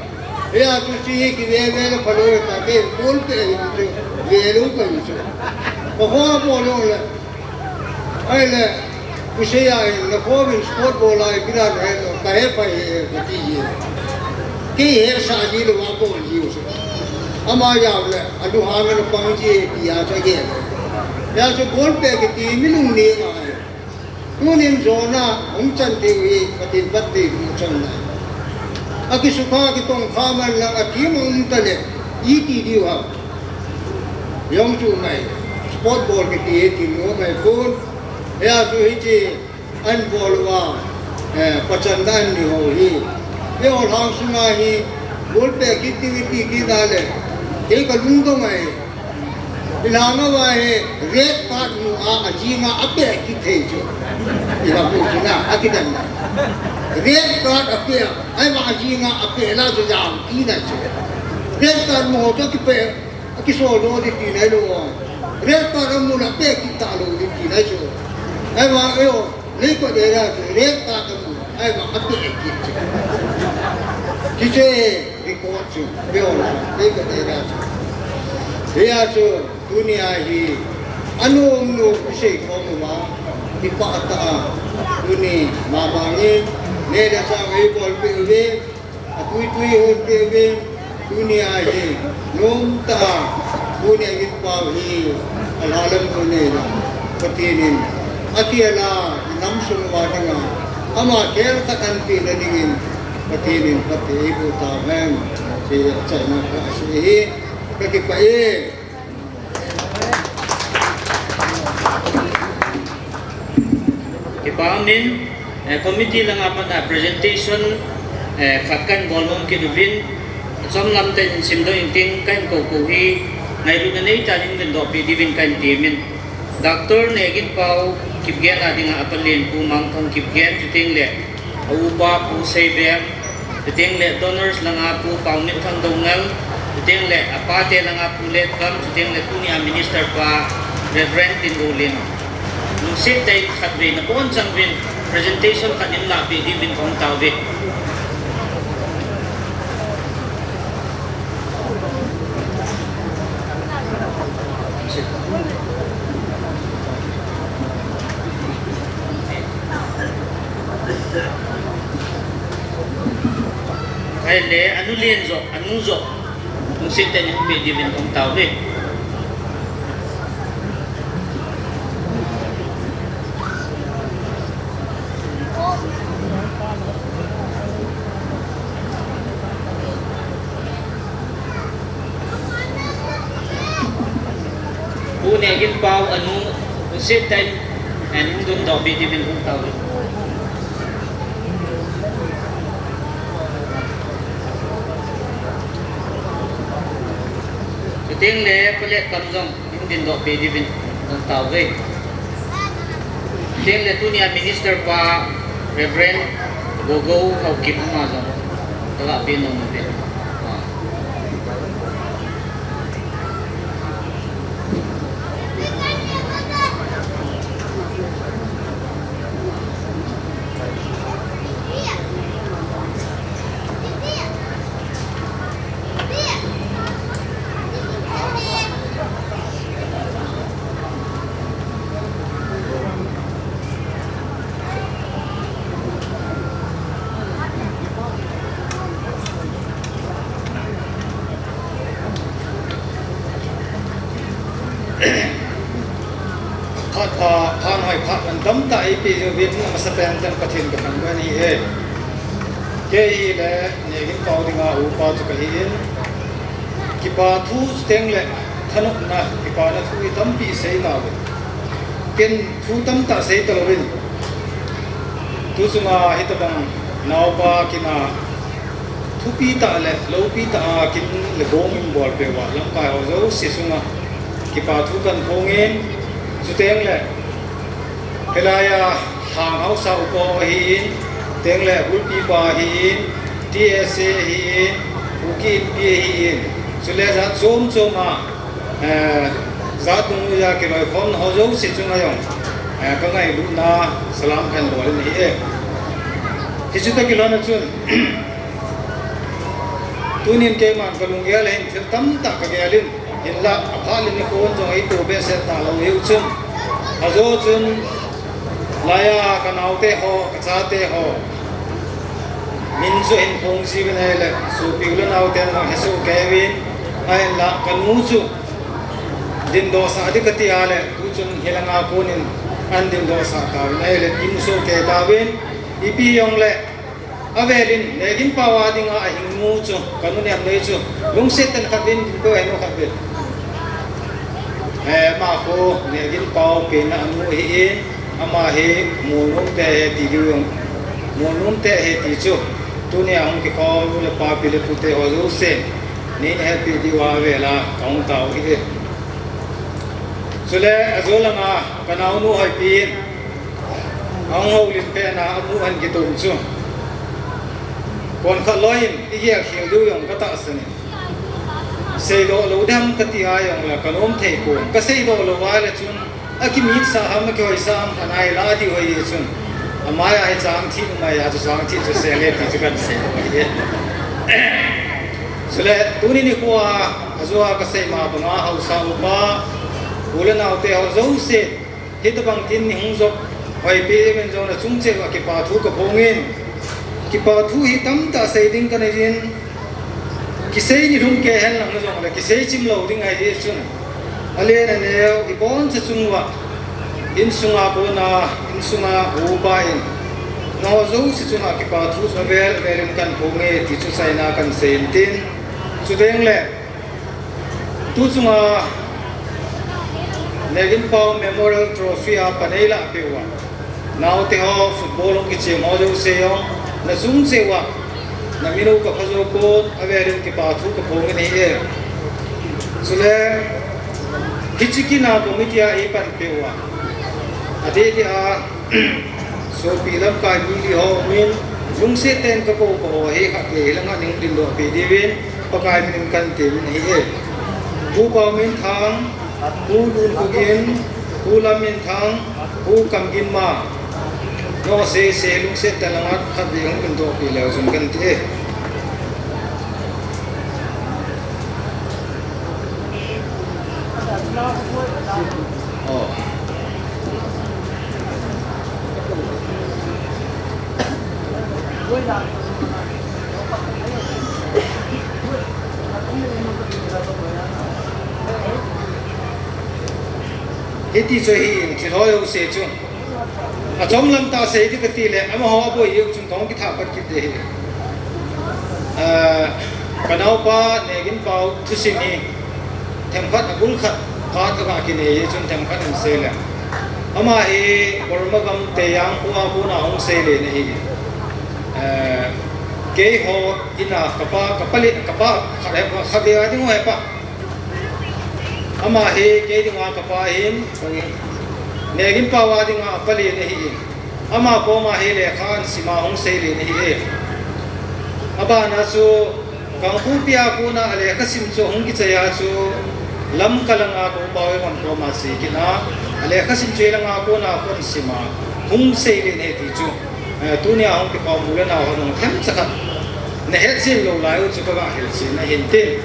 Hia chu chi hi kive ve le phalou ta, kei ball pet hi chu ve lou kahi chu. Kakho bol jong le. Ahile, kusei a hin, nakhom in sport bol a hi, kila nahe lou, kahe pai e, kati ji. Kei hesah ji lou, abol ji u chu. Ama jao le, alunghang in apang ji e, tia chu agel. Hia chu ball pet kiti, mi lung neng ahi. Tunin jona, hung chan diu hi, Pathen phatthei hung chan nai. Akisukha, akitongkha man lang, athem um ta le, iti diu ham. Jong chu mai, sport bol kiti hi thil nom ahi pon. Hia chu hiche an bol uva, eh, pachanna an nei ho hi. Eiho lhang sunga hi, ball pet kiti, kiti, kiti na le, kei kalungdong ahi. Ilhang uva hi, red card mu a, ajing a, apeh kit thei chu. Iva pu chu na, akidan na. Red card apeh, ahivang ajing a, apeh la chu jam kit na chu. Red card mu ho chu kipeh, akisol lou ding ti nailou. Red card amu le apeh kit talou ding ti nai chu. Ahivang eiho, leikot area chu red card amu, ahivang apeh kit chu. Hiche record chu, eiho la, leikot area chu. Hia chu, tunia hi, anom nom isei khom uva, kipah tah a, tuni, mama nge, neh le chah eibolpeh uve, atui tui hon peh uvin, tunia hi, nomtah a, tunia inpao hi, alhalam u nei la, Pathen in, akhel a, inam sung uva dinga, ama khel khat anpehna dingin, Pathen in, Pathen eiboh tauhen, ti achaina ka asei hi. Ka kipah e. Kipah umin, eh, committee langa pat a presentation, eh, khat kahin bol nom kit uvin, chomlam tah in simdoh intin kahin kou kou hi, ngailutna neitah in dingdoh peh diuvin kahin temin. Doctor Neginpao Kipgen a dinga apalen Pu Mangthang Kipgen, chuteng le a upa Pu Seibeng, chuteng le donors langa Pu Paominthang Doungel, chuteng le apate langa Pu Letkam, chuteng le tunia minister pa Reverend Tingoulin. Lungset tah in khatvei nabonchauvin presentation khat in lahpeh diuvin kahung tauve. Ahile, anu len joh, anu joh. Lungset tah in hung peh diuvin kahung tauve. Pu Neginpao anu, Setan, and Dun Dobi, Divin Hung Tao. Chuteng le, Pu Letkam jong, Dun Dobi, Divin Hung Tao ve. Chuteng le, tunia Minister pa, Reverend Gogo Haokip ama jong, kaga pe nom uve. Phat pha, phat hoi, phat man tamtah eipeh jeh uvin, amasapen in Pathen kathangvah nahi e. Kei hile, Neginpao dinga upa chu kahin, kipa thu chuteng le thanopna, kipana thu hi tampi sei tauve. Ken thu tamtah sei talouvin, tu chunga hitobang naopa kin a thupi tah le loupi tah a kin le gong in bolpeh uva lamkai ho jouse chunga kipa thu kahin phongin, chuteng le hilai a Hang Haosa upa ahin, chuteng le Bulpi pa ahin, T S A ahin, Kuki Inpi ahin, chule jat chom chom a, eh, jat nungjuiya kiloikhomna ho jouse chunga jong, eh, kangailutna salam kahin bol in ahi e. Hichu toh kilhon a chun, tunin keiman kalunggel ahin, thil tamtah kagel in, hinla aphat le nikho jong eito behseh talou hiu chun, ajo chun, laiya kanaote ho, kachate ho min chu hin phong jiuvin ahile, sopi u le naoten jong hesoh kei uvin, ahinla kanu chu dindohsah ding kati a le, tuchun hilanga konin ahin dindohsah tauvin ahile, imusoh kei tauvin, ipi hijongle, avel in, Neginpao a dinga ahingnu chu, kanu nem nei chu, lungset tah in khatvei in dinpeh u henu khatvei. Eh, ama khu, Neginpao pen a anu ahin, ama hi Molnom te ahi ti diu jong, Molnom te ahi ti chu, tunia hung kikhom u le papi le pute ho jouse, neihin hepeh diuva avel a kahung tao ahi e. Chule ajo langa kanaonu Hoipi in, ahung houlim pen a amu ahin kitom chu, konkhat loi in igel khel diu jong katahsan in, seidoh lou ding ham kati a jongle kanom thei pon, kaseidoh lou a le chun akimitsah ham, akihoisah ham, anailah diu ahi chun, amai a hi chang thih, numei a chu chang thih chu sel e ti chu kahin seidoh ahi e. Chule tuni nikho a, ajo a kasei ma banga Haosa upa, u le naote ho jouse, hitobang tin ni hung jop hoipeh uvin jong nachung cheh uva kipa thu kaphongin, kipa thu hi tamtah sei ding kanei in, kisei nilhum kei hen lang jongle kisei chim lou ding ahi chun, alen aneo iboncha chung uva, insunga kona, insunga upa in, nangho jouse chunga kipa thu chu avel vel in kahin phonge ti chu achaina kahin sei intin, chuteng le Tuchunga Neginpao Memorial Trophy a panei lah peh uva, naote ho football hung kichem ho jouse jong, nachung cheh uva namin u kapha jou pon, avel in kipa thu kaphong in ahi e. Chule hiche kin a committee a eipan peh uva, adeh deh a sopi lamkai mi li ho min, lungset tah in kakou kaho hi khatvei hilanga ning dindoh peh diuvin Pakai min in kahin temin ahi e. Pu Paominthang, Pu Lunkugin, Pu Lamminthang, Pu Kamginma, nao seisei lungset tah in langa khatvei hung dindoh peh leu chun kahin ti e. Hiti chu ahi in, thil ho jouse chu. Achom lam tah sei ding kati le, amaho aboi jeh chun kahung kitha pat kit ding ahi. Ah, kanaopa Neginpao thusim hi themkhat abul khat, khat aga kinei jeh chun themkhat in sei le. Ama hi Burma gam Teiyang khua kona hung seile na ahi. Eh, keiho in a kapa, kapa le, kapa khat he, khat le a ding ho hepa. Ama hi kei dinga kapa ahin, Neginpao a dinga apa le na ahi. Ama koma hi lekha ahin sima hung seile na ahi. Abana chu Kangpokpi a kona alekha sim chu hung kichai a chu Lamka langa kou Paoimon koma sei kit a, alekha sim chu hilanga kona kon sima hung seile na ahi ti chu. Eh, tunia hung kipa u le nao ho jong themcha khat nahet jin lou lai u chu kaga hil jin ahin tin.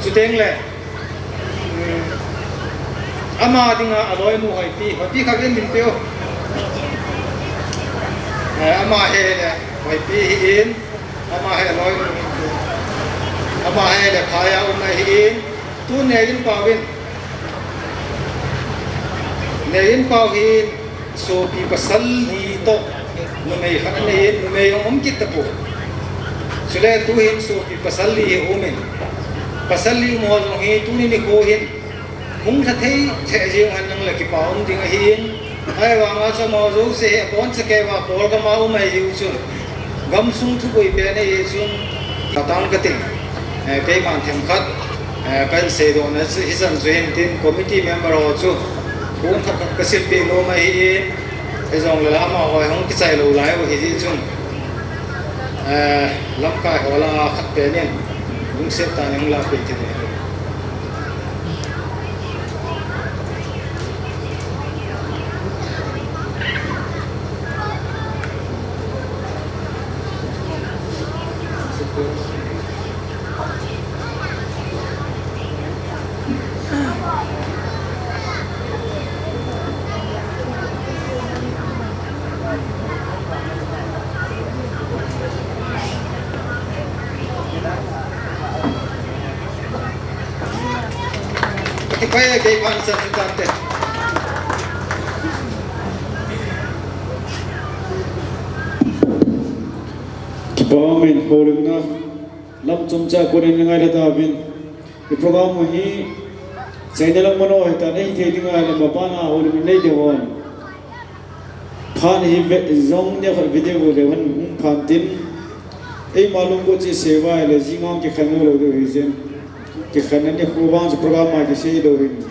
Chuteng le, um, ama dinga aloinu Hoipi, Hoipi khat in min peh o. Eh, ama hi le Hoipi ahin, ama hi aloinu, ama hi le phai a um ahin, tu Neginpao in, Neginpao hin sopi pasal li toh numei khat anei in, numei jong um kit tapoi. Chule tuhin sopi pasal li hi um in, pasal li um ho jong hi tuni nikho hin hung lha thei lheh jeng hen lang le kipa um ding ahin, ahivanga chu amaho jouse hi aboncha kei uva Paul gam a um ahi jeh u chun, gamsung thupui pen ahi jeh chun, atang kating, eh, keiman themkhat, eh, kahin seidoh na chu hichan chu hin tin committee member ho chu, kon khat khat kasilpeh nom ahin, hijongle amaho hung kichai lou lai u ahi jeh chun, eh, lamkai ho lah a khat pen in, lungset tah in hung lah peh kit in. Kipa e, kei phat chan chu tante. Kipa umin, houlimna lam chomcha konin ngailha tauvin. I program u hi China lang mano hitan, ahithei dinga le mapan a houlim nei ding hon. Phat hi ve jong nia khat video le hon hung phan tin. Eima lunggot cheh seuva le jing a kikhen lou ding ahi jeh in. Kikhenna nikho vang chu program a kisei lou hin.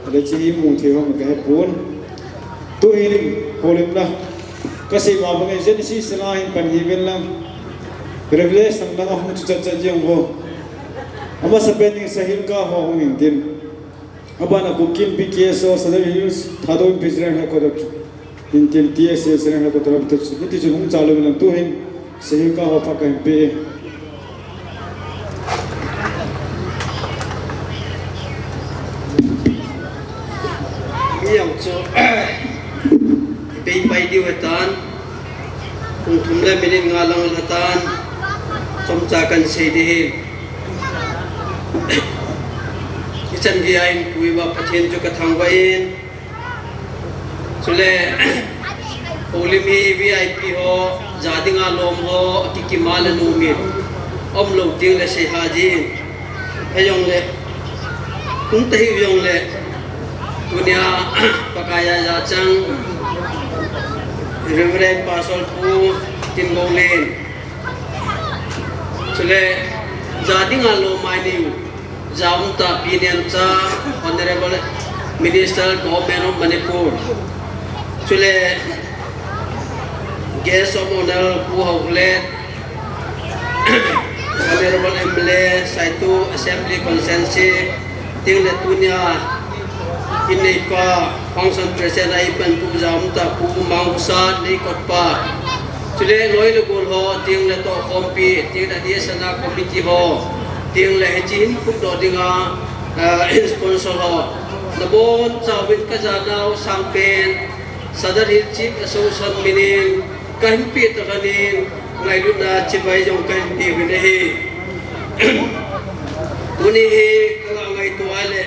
Ale hiche hi mu thei hon kahe pon. Tuhin houlimna kasei ma bangin Genesis a hin pan hiven lang. Revelation lang ahung chu chat chat jeng uvo. Amasapen in Sahil Kah ho hung in tin. Abana Kuki Inpi K S O Southern Hills Thadou Inpi General Headquarter. Intin T S A General Headquarter. Hiti chun hung cha lou in lang tuhin Sahil Kah ho phat kahin pe e. Mi jong chu, i pei pai diu ahitan, pung thum le minute nga lang ahitan, chomcha kahin sei ding ahi. Ichan geiya in pui uva Pathen chu kathangvah in, chule, houlim hi V I P ho, ja dinga lom ho, akikim a le nom in, umlou ding le sei ha jin. Hijongle, Kum tahi jongle, tunia Pakaiya jachang Reverend Pastor Pu Tingolen. Chule, ja dinga lomai ning, ja umta Pi Nemcha, Honorable Minister, Government of Manipur. Chule, Guest of Honor Pu Haokholet, Honorable M L A, Saitu Assembly Constituency, tingle tunia, inneipa, Function President a ipan Pu ja umta Pu Mangusat, neikotpa. Chule loi le gol ho, tingle tohkhompi, tingle D S N A committee ho, tingle hiche hin putdoh dinga, ah, sponsor ho. Nabonchauvin kajanau sangpen, Sadar Hills Chief Association minin, kahin peh tah lhonin, ngailutna chibai jong kahin peh uvin ahi. Tuni hi, kanga ngaito a le,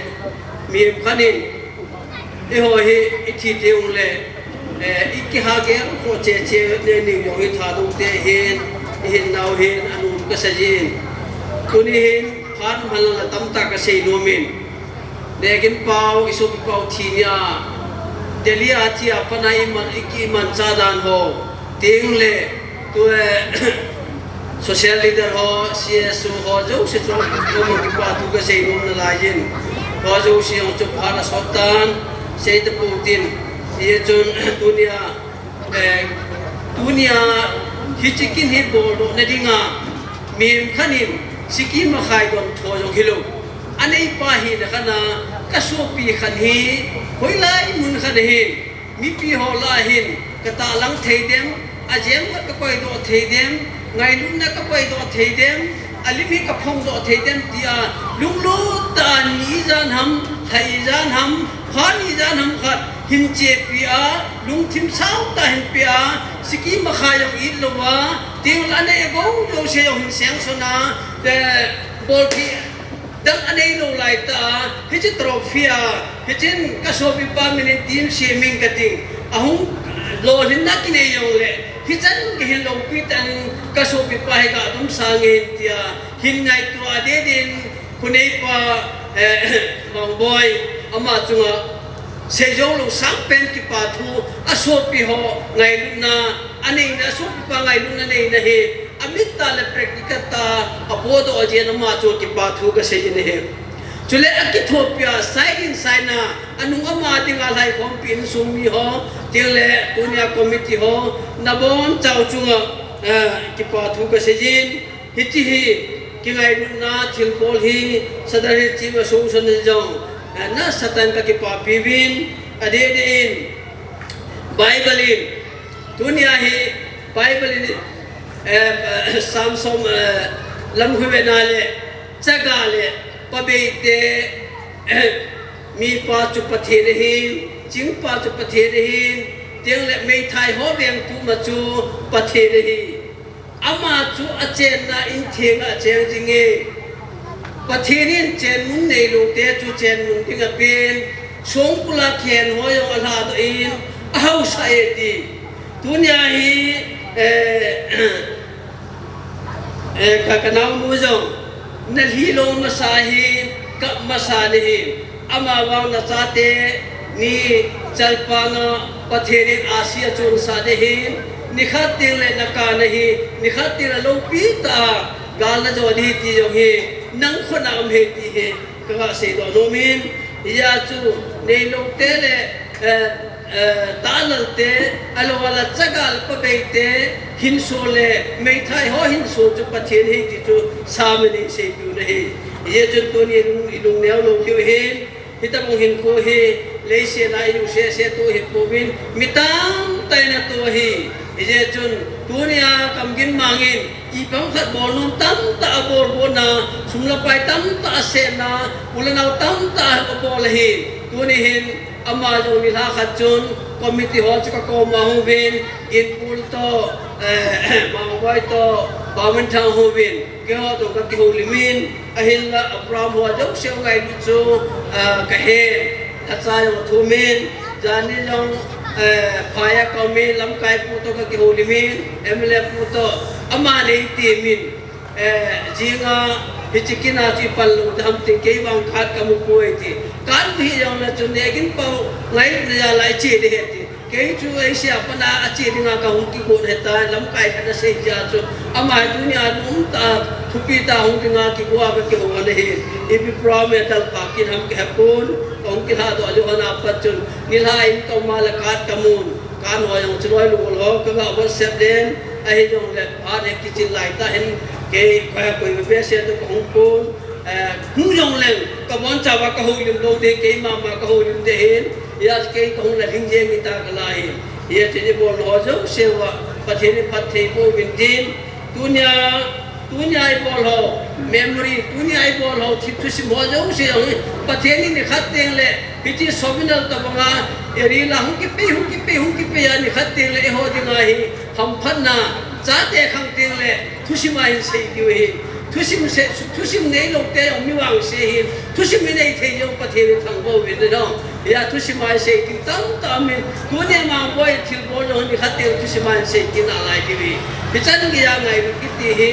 mi khat in, eiho hi, ithi teng ule, eh, ikiha gel kho cheche, ne ning jong hi Thadou te hin, ihin nau hin, anom kasei jin. Tuni hin, phat um henlang le tamtah kasei nomin. Nekin pau, isopi pau thi nia. Delhi a thi a pat a iman, iki imancha dan ho. Tingle, tu, eh, social leader ho, C S O ho, jouse chu, kipathu kasei nom nalaiyin. Ho jouse jong chu phat asot tan, sei tapou tin. Hijeh chun, tunia, Eh, tunia hiche kin hi boldoh na dinga, mihem khat in, siki makhai don tho jong hilou. Aneipa hina khat a, kasopi khat hi, hoilai mun khat a hin, mipi ho lah a hin, katahlang thei dem, ajeng khat kakoidoh thei dem, ngailutna kakoidoh thei dem, alim hi kaphongdoh thei dem tia, lunglut tah a ni ijat ham, lha ijat ham, phat ijat ham khat, hin chepi a, lungthim sao tah hin pe a, siki makhai jong it louva, tingle anei agou jouse jong hin sengson a, eh, bolthei dang anei lou laitah a, hiche trophy a, hichun kasopipa minin team semin kating, ahung lolhinna kinei jongle, hichan kahin loupitah in kasopipa hi gadom sangin tia, hin ngaito a dedin, khoneipa, eh, Mangboi, ama chunga, seijou lou sangpen kipathu, asopi ho ngailutna, aneina, asopipa ngailutna neina hi, amit tah le practical tah a, abodoh jeh in ama chu kipathu kasei in ahi. Chule akithopi a, side in side na, anung ama dinga lhaikhompi insung mi ho, tingle tunia committee ho, nabonchau chunga, eh, kipathu kasei in, hiche hi, kingailutna thilbol hi, Sadar Hills Chief Association in jong, eh, nasatah in kakipapi uvin, adeh deh in, Bible in, tunia hi, Bible in, eh, Psalm som, eh, lam khu vena le, chaga le, pabeite, mipa chu Pathen ahin, chingpa chu Pathen ahin, tingle meithai ho vengtu ma chu Pathen ahi. Ama chu achenna in thenga acheng jinge. Pathen in chenmun neilou te chu chenmun dinga pen, songkul a khen ho jong alhadoh in, ahaosah e ti. Tunia hi, eh, eh, ka, kanaonu jong, nalhi lou masa hi, kap masa nahi. Amavang nachate ni chalpanga Pathen in ahsi achonsah ding ahin, nikhat tengle nakap nahi, nikhat tengle loupi tah a gal najo ding ahi ti jong hi, nang khut a um ahi ti hi, kaga seidoh nomin, hijeh chun, neilou te le, eh, eh, tahlal te, ahilou le chaga le pabeite, hinso le, meithai ho hinso chu Pathen ahi ti chu, samin eiseipeh u ahi. Hijeh chun tuni ilung, ilung neo lou diu ahin, Hitobang hinkho hi, leiset a ilut sese toh hi pouvin, mi tamtah in atoh ahi. Hijeh chun, tunia kamgin mangin, ipi ham khat bolnom tamtah abolbolna, sum le pai tamtah asetna, u le nao tamtah abol ahi. Tuni hin, ama jong nilhah khat chun, committee ho chu kakoma hung uvin, Ginpul toh, eh, Mangboi toh, Paominthang hung uvin, keiho toh kakihoulimin, Ahinla Abraham ho jouse ngailut chu, ah, kahen, lhacha jong athumin, jani jong, eh, phai a kaumin, lamkai pu toh kakihoulimin, M L A pu toh, aman eitimin, eh, jinga, Hiche kin a chu i pan lou ding ham tin, kei vang card ka mu poi ti. Card mu hi jong le chun Nehginpao ngailutna jal a i che ding ahi ti. Kei chu Asia pan a che dinga ka hung kigon ahi tai, lamkai khat a sei jeh a chu. Ama hi tunia nom tah a, thupi tah a hung dinga kigon a ka kihou ahi. Ipi program a dal pha kin ham ka he pon, ka hung kilha doh lou hon a pat chun. Nilhah in ka um a le card ka mun. Ka noi jong chu loi lou lou, ka ga WhatsApp den, ahi jong le, a ne kichil lai tah hin, kei, kei, koi be se tu ka hung pon, eh, hung jong leng, ka boncha uva ka houlim lou ding, kei mama ka houlim ding ahin, hijeh a kei ka hung la ding jeng in ta ka la ahin. Hijeh chun i bol ho jouse uva, Pathen in phatthei boh uvin tin, tunia, tunia i bol ho, memory, tunia i bol ho, thi thusim ho jouse jong hi, Pathen in nikhat teng le, hiche souvenir tobang a, i rila hung kipei, hung kipei, hung kipei a, nikhat teng le, eiho dinga hi, hamphatna, chate khang teng le, thusim a hin sei diu ahi. Thusim se, thusim neilou te jong mi vangse ahin, thusim i nei thei jong Pathen in thangvah uvin ahi. Hijeh a thusim a hin sei diu tamtah um in, tunia Mangboi thilbol jong nikhat teng thusim a hin sei kit nalai diu ahi. Hichan geiya ngailut kiti hi,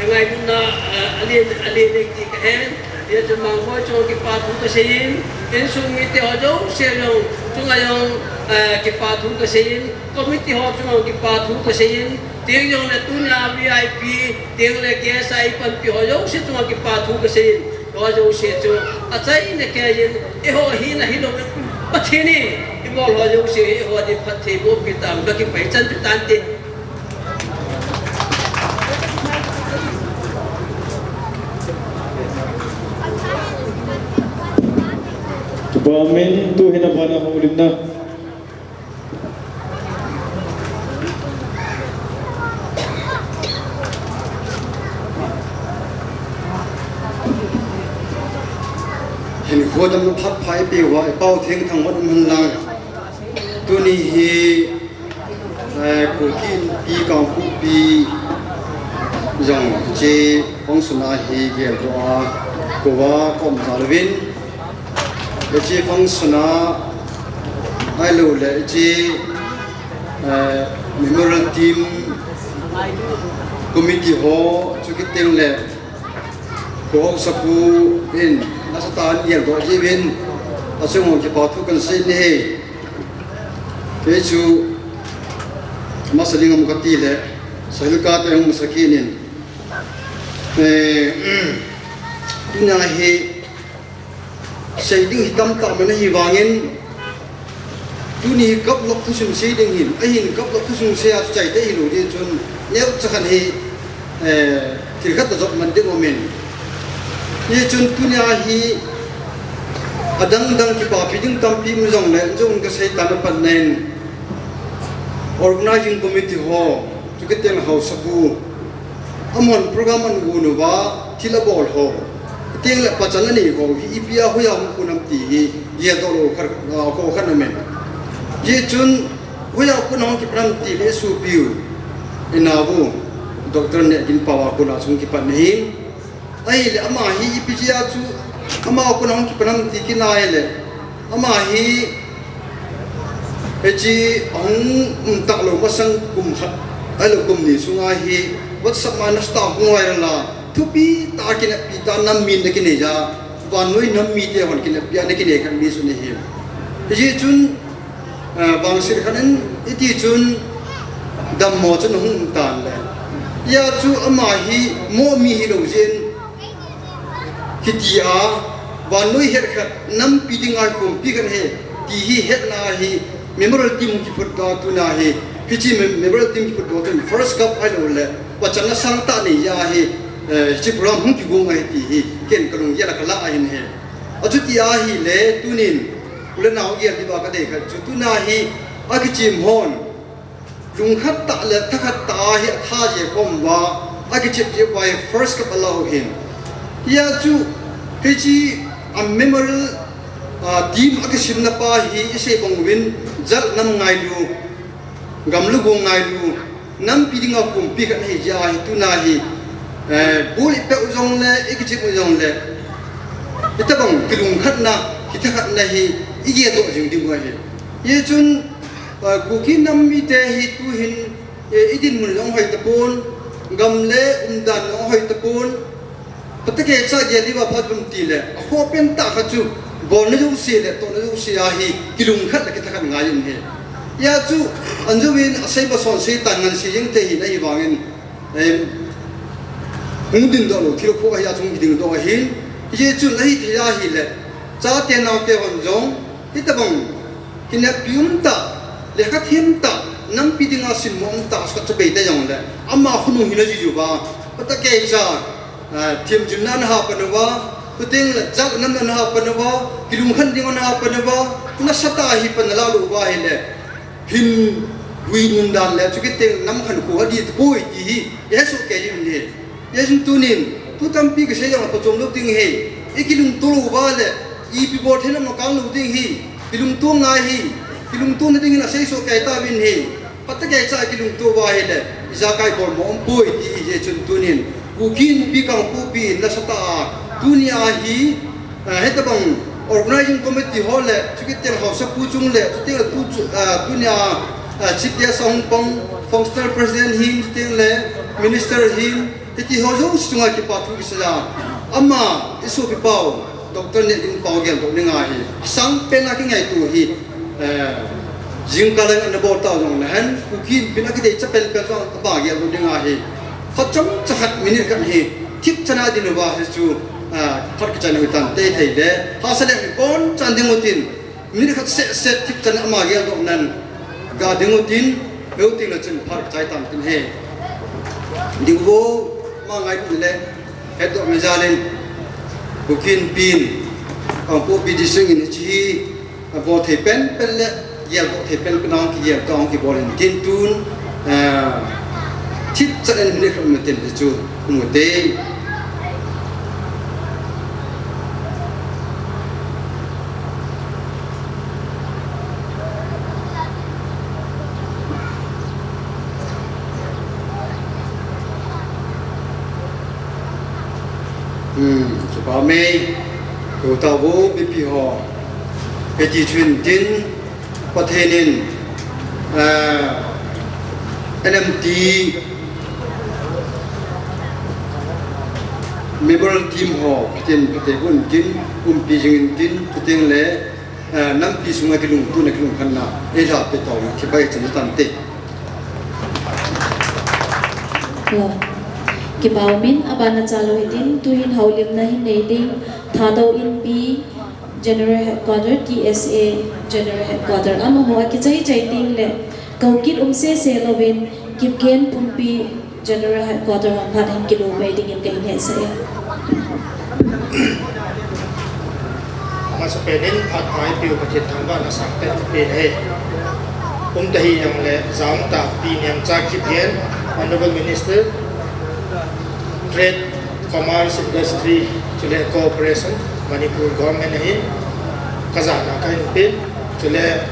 ngailutna, ah, alen, alen e ti ka hen. Hijeh chun Mangboi chunga kipa thu ka sei in, insung mite ho jouse jong, chunga jong, ah, kipa thu ka sei in, committee ho chunga kipa thu ka sei in, tin jong le tunia V I P, tin le guest a i panpi ho jouse chunga kipa thu ka sei in, ho jouse chu achaina keiyin, eiho hina hilou, Pathen in i bol ho jouse hi eiho din phatthei boh pi tah in ka kipah chan pi tan te. Kipa um in, tu hin a ban a houlimna. Hinkho damna phat pha i peh uva, i pao thengthang vat um hen lang. Tuni hi, eh, Kuki Inpi Kangpokpi jong hiche function a hi geldoh a, kou a ka um jal uvin. Hiche function a, ahilou le hiche, eh, Memorial Team Committee ho, chukit teng le, Kou Haosapu in, nasatah in geldoh jeh uvin, achung uva kipa thu kan sei in ahi. Kei chu, masa ding ham kati le, sahil kate hung masa kit in. Eh, tunia hi, sei ding hi tamtah man ahi vangin, tuni hi kaplap thusim sei ding hin, ahin kaplap thusim sei a chu chai te hilou ding chun, neocha khat hi, eh, thil khat ta jot man ding um in. Hichun tunia hi, adang dang kipapi ding tampi um jongle, jong ka sei tan a pat na in, organizing committee ho, chukit teng Haosapu, Amahon program agon uva, thil abol ho. Teng le pachan anei ho hi, ipi a hoiya hung kon ham ti hi, geldoh lou khat, ah, kho khat aum in. Hichun, hoiya kon hung kipan ham ti le sopiu. Inao, Doctor Nehginpao a kon a chu hung kipan ahi. Ahile ama hi ipi jeh a chu, ama a kon hung kipan ham ti kinai le. Ama hi, hiche ahung um talou masang kum khat, ahilou kum ni sunga hi, WhatsApp a nasatah a hung viral a, thupi tah a kineppi tah a nam min ana kinei a, vannoi nam mite hon kineppi a ana kinei khat mi chu ana hi. Hijeh chun, eh, vangset khat in, iti chun, dammo chun ahung um tan le. Hijeh chun ama hi, moh mi hilou jeh in, Hiti a, vannoi het khat, nampi dinga kumpi khat ahi, ti hi hetna hi, memorial team kiphutdoh tuna hi, hiche me-, memorial team kiphutdoh tun first cup ahilou le, pachatna sangtah nei ahi, eh, hiche program hung kigong ahi ti hi, ken kalunggel a kalah ahin ahi. Achuti ahile, tunin, u le nao gel diuva kadei khat chu, tuna hi, akichem hon, Lungkhat tah le thakhat tah a hi atha jeh khom uva, akichep jeh uva hi first cup alah u ahin. Hijeh chun, hiche a memorial, ah, team akisimna pa hi isei bang uvin, jal nam ngailu, gamla gong ngailu, nampi dinga kumpi khat ahi jeh a hi tuna hi, eh, ball ipeh u jongle, ikichep u jongle, hitobang kilungkhatna, kithakhatna hi igel doh jing diu ahi. Hijeh chun, Ah, Kuki nam mite hi tuhin, eh, idinmun jong hoi tapon, gam le umdan jong hoi tapon, Phatecha gel diu va phat um tile, akhoh pen tah khat chu, bolna jouse le, tohna jouse a hi, kilungkhat le kithakhat ngai um hi. Hijeh chun, anjou in asei masot sei tan ngan sei jeng thei hi na hi vangin, em, hung dingdoh lou, thil khoh ahi a chung dingdoh ahi. Hijeh chun, ahithei ahile, chate naote hon jong, hitobang, kineppi um tah, lekha them tah, nampi dinga simmo um tah, sot cha bei te jongle, ama khonung hina jiju va, phatecha, ah, themjilna ana hapan uva, chuteng le jat namna ana hapan uva, kilungkhat ding ana hapan uva, nasatah a hi pan ana la lou uva ahile, hin hui nun dan le, chukit teng nam khankho adih tapoi ti hi, ihet soh kei ding ahi. Hijeh chun tunin, thu tampi kasei jong le phachom lou ding ahi, ikilungto lou uva le, ipi bol thei nam akang lou ding ahi, kilungto ngai ahi, kilungto na dingin asei soh kei tauvin ahi. Phatecha kilungto uva ahile, ijakai bolmo umpoi ti hijeh chun tunin, Kuki Inpi Kangpokpi in nasatah a, tunia hi, ah, hitobang organizing committee ho le, chukit teng haosapu chung le, chuteng le tu chu, ah, tunia, ah, chief guest a hung pang, functional president hin, chuteng le minister hin, hiti ho jouse chunga kipa thu kisei a. Ama, isopi pau, Doctor Nehginpao geldoh ding ahi. Asang pen a kingaito hi, eh, jingkah lang ana bol tau jongle hen, Kuki Inpi in akidei cha penpen jong apa geldoh ding ahi. Khat chomcha khat minute khat hi, thipchan a ding uva hi chu, ah, phat kichai u hitan te thei le. Hahsa le mi bonchan ding utin, minute khat seh seh thipchan ama geldoh nan, ga ding utin, meu tin le chun phat kichai tan tin ahi. Ding uvo, ama ngai le, Hetdoh na jal in, Kuki Inpi in, Kangpokpi District in hiche hi, abol thei penpen le, geldoh thei penpen a hung kigel toh a hung kibol in tin tun, ah, thipchan in minute khat um tin hichu, um u hite. Hmm, kipa mai, ko tauvo mipi ho. Hiti chun tin, Pathen in, ah, N M T memorial team ho, Pathen phatthei boh in tin, umpi jing in tin, chuteng le, eh, nampi sunga kilungtona, kilungkhatna, eilhahpeh tauva, kipa i chan tante. Hello. Kipa umin, abana chalou hitin, tuhin houlimna hin nei ding, Thadou Inpi, General Headquarter, T S A, General Headquarter, amaho akichai chai ding le, kau kit um sese louvin, Kipgen Pumpi, General Headquarter hon phat hin kilou pai dingin kahin hetsah e. Amasapen in phat pha eipeu Pathen thangvahna sangpen kape e. Umta hijongle, jaum tah Pi Nemcha Kipgen, Honorable Minister, Trade, Commerce, Industry, chule Cooperation, Manipur Government ahin, kajana kahin pen, chule,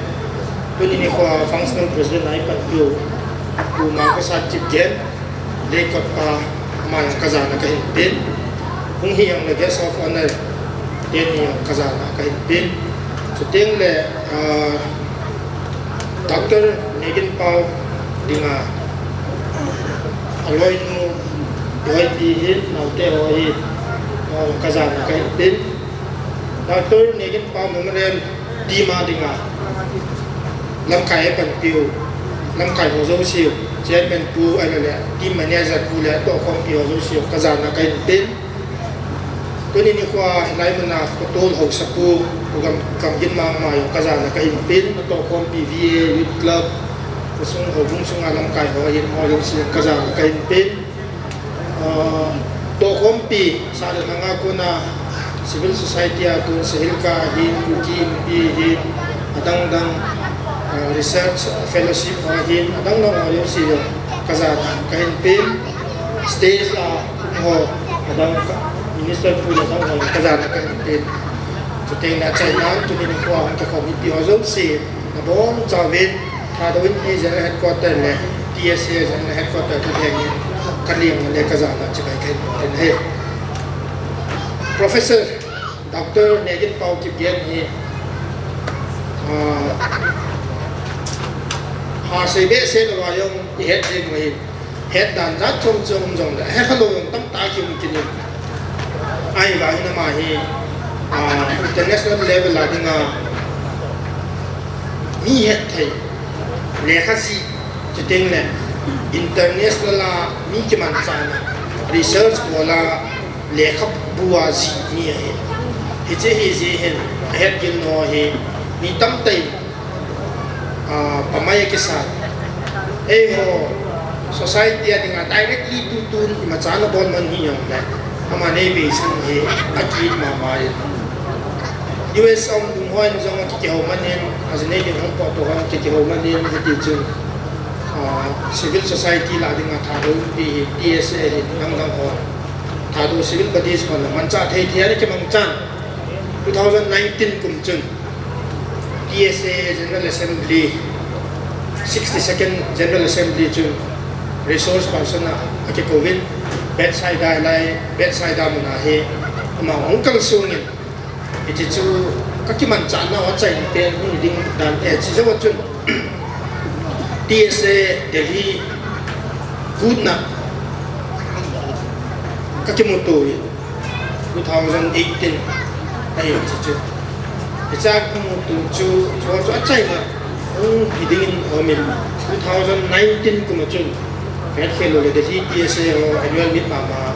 tuni nikho a Functional President a eipanpiu, Pu Mangkasat Kipgen, Leikot pa, ama jong kajana kahin pen. Hung hijongle Guest of Honour teni jong kajana kahin pen. Chuteng le, ah, Doctor Nehginpao dinga, aloinu, ihoipi hin, naote ho hin, ah, kajana kahin pen. Doctor Nehginpao Memorial team a dinga, lamkai eipanpiu, lamkai ho jouseu, Chairman pu, ahilou le, Team Manager pu le, atohkhompi ho jouseu, kajana kahin pen. Tuni nikho a, hilai muna, Khotol Haosapu, Pu Gam, Gamgin Mangma jong kajana kahin pen, atohkhompi V A, Youth Club, khosung houbung sunga lamkai ho ahin, ho jouse kajana kahin pen. Ah, tohkhompi, sah le lhang a kona, civil society a kon, SAHILCA ahin, Kuki Inpi ahin, adang dang, ah, research fellowship ho ahin, adang dang ho jouse jong kajana kahin pen, stage a um ho, adang ka, minister pu le adang ho kajana kahin pen. Chuteng le achaina, tuni nikho a hung kikhom mipi ho jouse, nabonchauvin, Thadou Inpi General Headquarter le T S A General Headquarter kalhengin, kaleng le kajana chibai kahin bol in ahi. Professor Doctor Nehginpao Kipgen hi, ah, ha sei behseh louva jong ihet jing u ahi. Hetdan jat chom chom um jongle, hekhalou jong tamtah kium kit in. Ahivangin ama hi, ah, international level a dinga mi hetthei, lekha jih, chuteng le international a mi kimanchahna, research bol a lekhabu a jih mi ahi. Hiche hi jeh hin ahet gilna hi mi tamtah in ah, pamai akisan. Eiho society a dinga directly tutun imacha nabol man hijongle, ama neibeisan hi akit mama e. U S a um ding hon jong akihou man in, ajinei ding hung potdoh hon akihou man in, hiti chun, ah, civil society lah dinga Thadou Inpi hi, T S A hi, dangdang ho, Thadou civil bodies hon manchah thei thei a ana kimangchan. Two thousand nineteen kum chun T S A General Assembly, sixty-second General Assembly chun resource person a akikouvin, Bethsaida lai, Bethsaida mun a hi ama hung kalsongin, hiche chu kakimanchahna a achaina pen hung ding dan e, chujou a chun T S A Delhi kutna kakimuto in, two thousand eighteen ahi chu chu. Hiche a kimuto chu, chu, chu achaina hung hi dingin aumin, two thousand nineteen kum a chun Faith Fellow le Delhi T S A ho annual meet mama,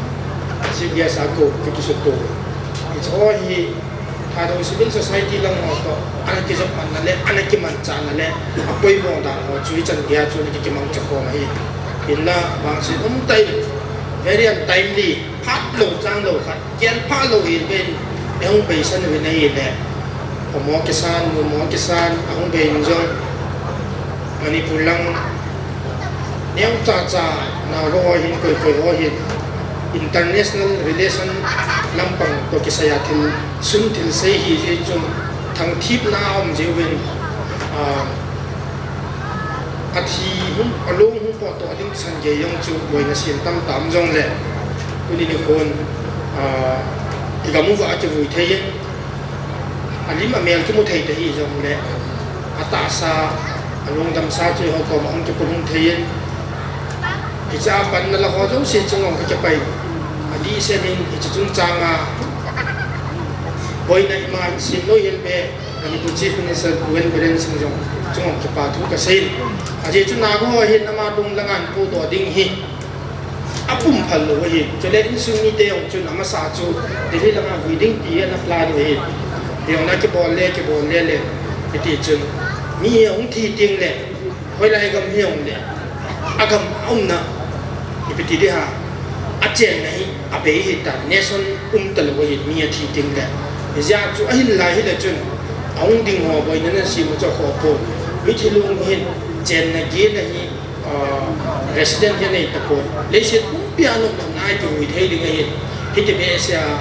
chief guest a kou, kakisuto. Hiche ho hi Thadou civil society lang ho toh ana kijopmatna le ana kimanchahna le apoimo dan ho chu hichan geiya chu ana kikimangcha khom ahi. Hinla vangset umtah in, very untimely, phat lou chang lou khat, gel pha lou hel in eihung beisan uvin ahile, pamo kisan, numo kisan ahung bei in jong, Manipur lang neocha cha, naoho hin, koi koi ho hin, international relation lampang toh kisai a thil sun thil sei hi jeh chun thangthipna aum jiuvin, ah, athi hung, alung hung potdoh ding chan gei jong chu boina sem tamtah um jongle, tuni nikhon, ah, igam uva akivui thei in, alim amel kimu thei ta hijongle, atahsa, alungdamsa chu eiho koma hung kipulhung thei in, hiche a panna la ho jouse chunga hung kipai, adehset in hiche chungchang a boina ima sem lou hel be, Manipur Chief Minister Pu N Biren Singh jong chunga kipa thu kasei in. Ajeh chu Naga ho hin ama lung langa ahin pohdoh ding hi apum phal lou ahi. Chule insung mite jong chun amasa chu Delhi langa vui ding ti ana plan u ahi. Hijongle kibol le, kibol le le, hiti chun mi hi ahung thi teng le, hoilai gam hijongle, agam aumna, ipi ti ding ham, achenna hi abei ahitan, nation umtalou ahi, mi athi teng le. Hijeh chun ahin lai hile chun, ahung ding ho boina ana sem u chu akhoh pon. Mithi lung hin chenna gehna hi, ah, resident hi anei tapon. Leiset pumpia nopna a kivui thei ding ahin. Hiti behseh a,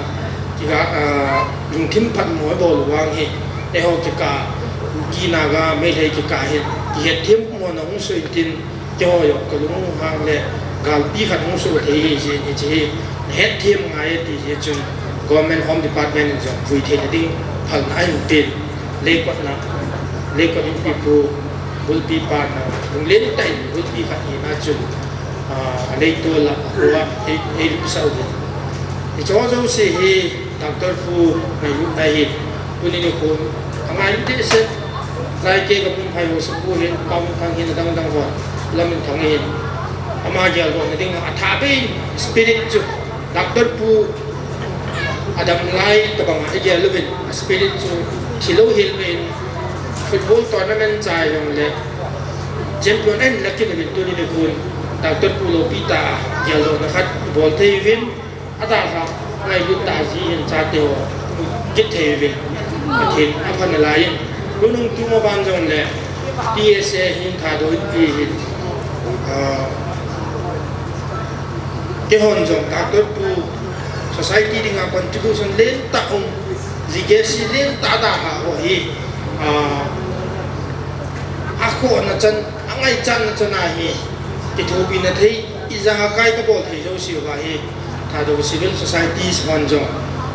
kiga, ah, lungthim phatmo ibol u vang hi, eiho kikah, Kuki Naga Meitei kikah hin kihetthem mo na hung sui tin, keiho jong kalung hang le galpi khat hung so thei ahi jeh in, hiche hi nahetthem ngai e ti jeh chun Government Home Department in jong vui theina ding phalna ahin pen. Leikotna, Leikot Inpi Pu, bulpi pa na, lunglen tah in bulpi khat hina chun, ah, aleitol a, akhoa, ei, eilupsah uvin. Hicheho jouse hi, Doctor Pu ngailutna ahin, tuni nikhon, angailut dehset, lai kei kapumphai ho sapu hin, Pa Minthang hin, adang dang ho, La Minthang hin, ama geldohna dinga athah bei in, spirit chu, Doctor Pu adam lai tobanga igel uvin, a spirit chu thilou hel bei in, football tournament chai jongle champion ahin la kit uvin, tuni nikhon Doctor Pu loupi tah a geldohna khat ibol thei uvin, adalhah ngailut tah a ji hin chate ho kit thei uvin, Pathen apha nalai in, tunung tuma ban jongle T S A hin, Thadou Inpi hin, ah, keihon jong Doctor Pu society dinga contribution lentah um, legacy lentah adalhah ho hi, ah, akhohna chan, angaichatna chan ahi, kithopina thei, ijakai kabol thei jouse uva hi, Thadou Civil Societies hon jong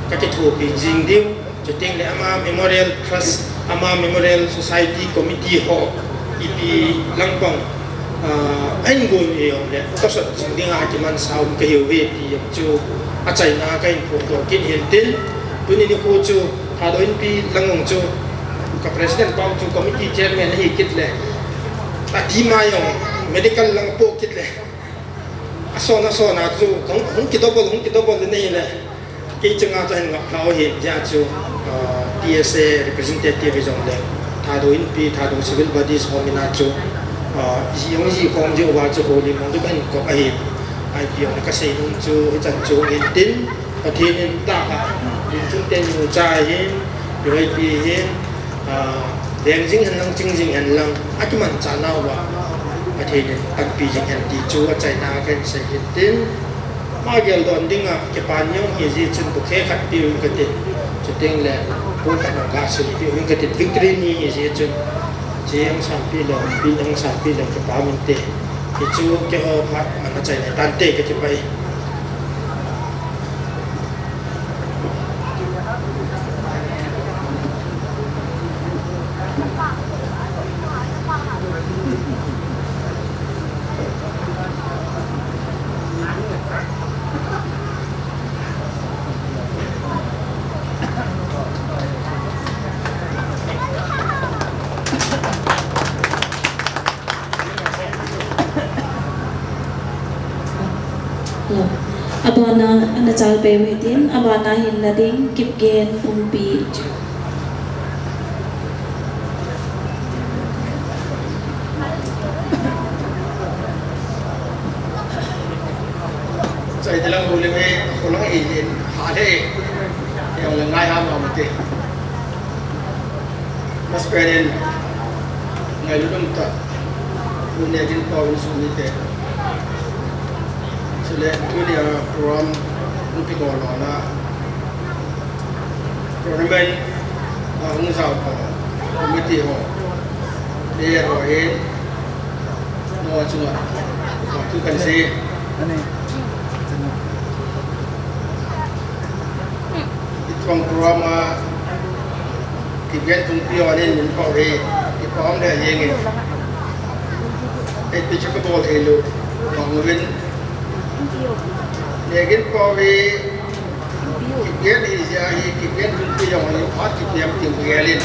kakithopi jing diu, chuteng le ama Memorial Trust, ama Memorial Society Committee ho, ipi langpang, ah, ahin gon u jongle, kasot jing dinga kimansa um kahiuve ti jong chu, Achaina kahin phongdoh kit hin tin, tuni nikho chu Thadou Inpi lang jong chu ka president pa chu committee chairman ahi kit le, adima jong medical lang apoh kit le, ason ason a chu hung, hung kidouble, hung kidouble le nei le, kei chunga chu hin ngap lou hi, jeh chu, ah, T S A representative hi jong le, Thadou Inpi, Thadou civil bodies ho mina chu, ah, ji hung ji khom ji uva chu holim hung chu kahin kop ahi. Ipi jong le kasei nom chu hichan chu hin tin, Pathen in tah a, Dinchung teni nucha hin, P Y P hin, ah, veng jing hen lang, ching jing hen lang, akimanchah nauva, Pathen in panpi jing hen ti chu achaina kahin sei hin tin, ama geldoh dinga kipa nei jong hi jeh chun bouquet khat peh uvin kati, chuteng le, pu khat jong gasil peh uvin kati, victory ni hi jeh chun, che jong sampi le, pi jong sampi le, kipa um inte, hichu keiho phat man achaina tante, kakipah e. Abana ana chalpeh u hitin, abana hin la ding, Kipgen Pumpi. Chai te lang hu le me, kho lang hi jin, ha le, e ong le ngai ha ma mate. Mas perin, ngailut umtah, Pu Neginpao in sumite. Chule, tunia program, hung kibol lona, tournament, a hung jao ho, committee ho, player ho hin, mo chunga, thu kan sei. Itong program a, Kipgen Pumpi hon in min pao hi, kipa um le jeng in. Eipi chu kabol thei lou, bang uvin. Neginpao hi, Kipgen hi jeh hi, Kipgen Pumpi jong hi, phat kipiam ting gel in.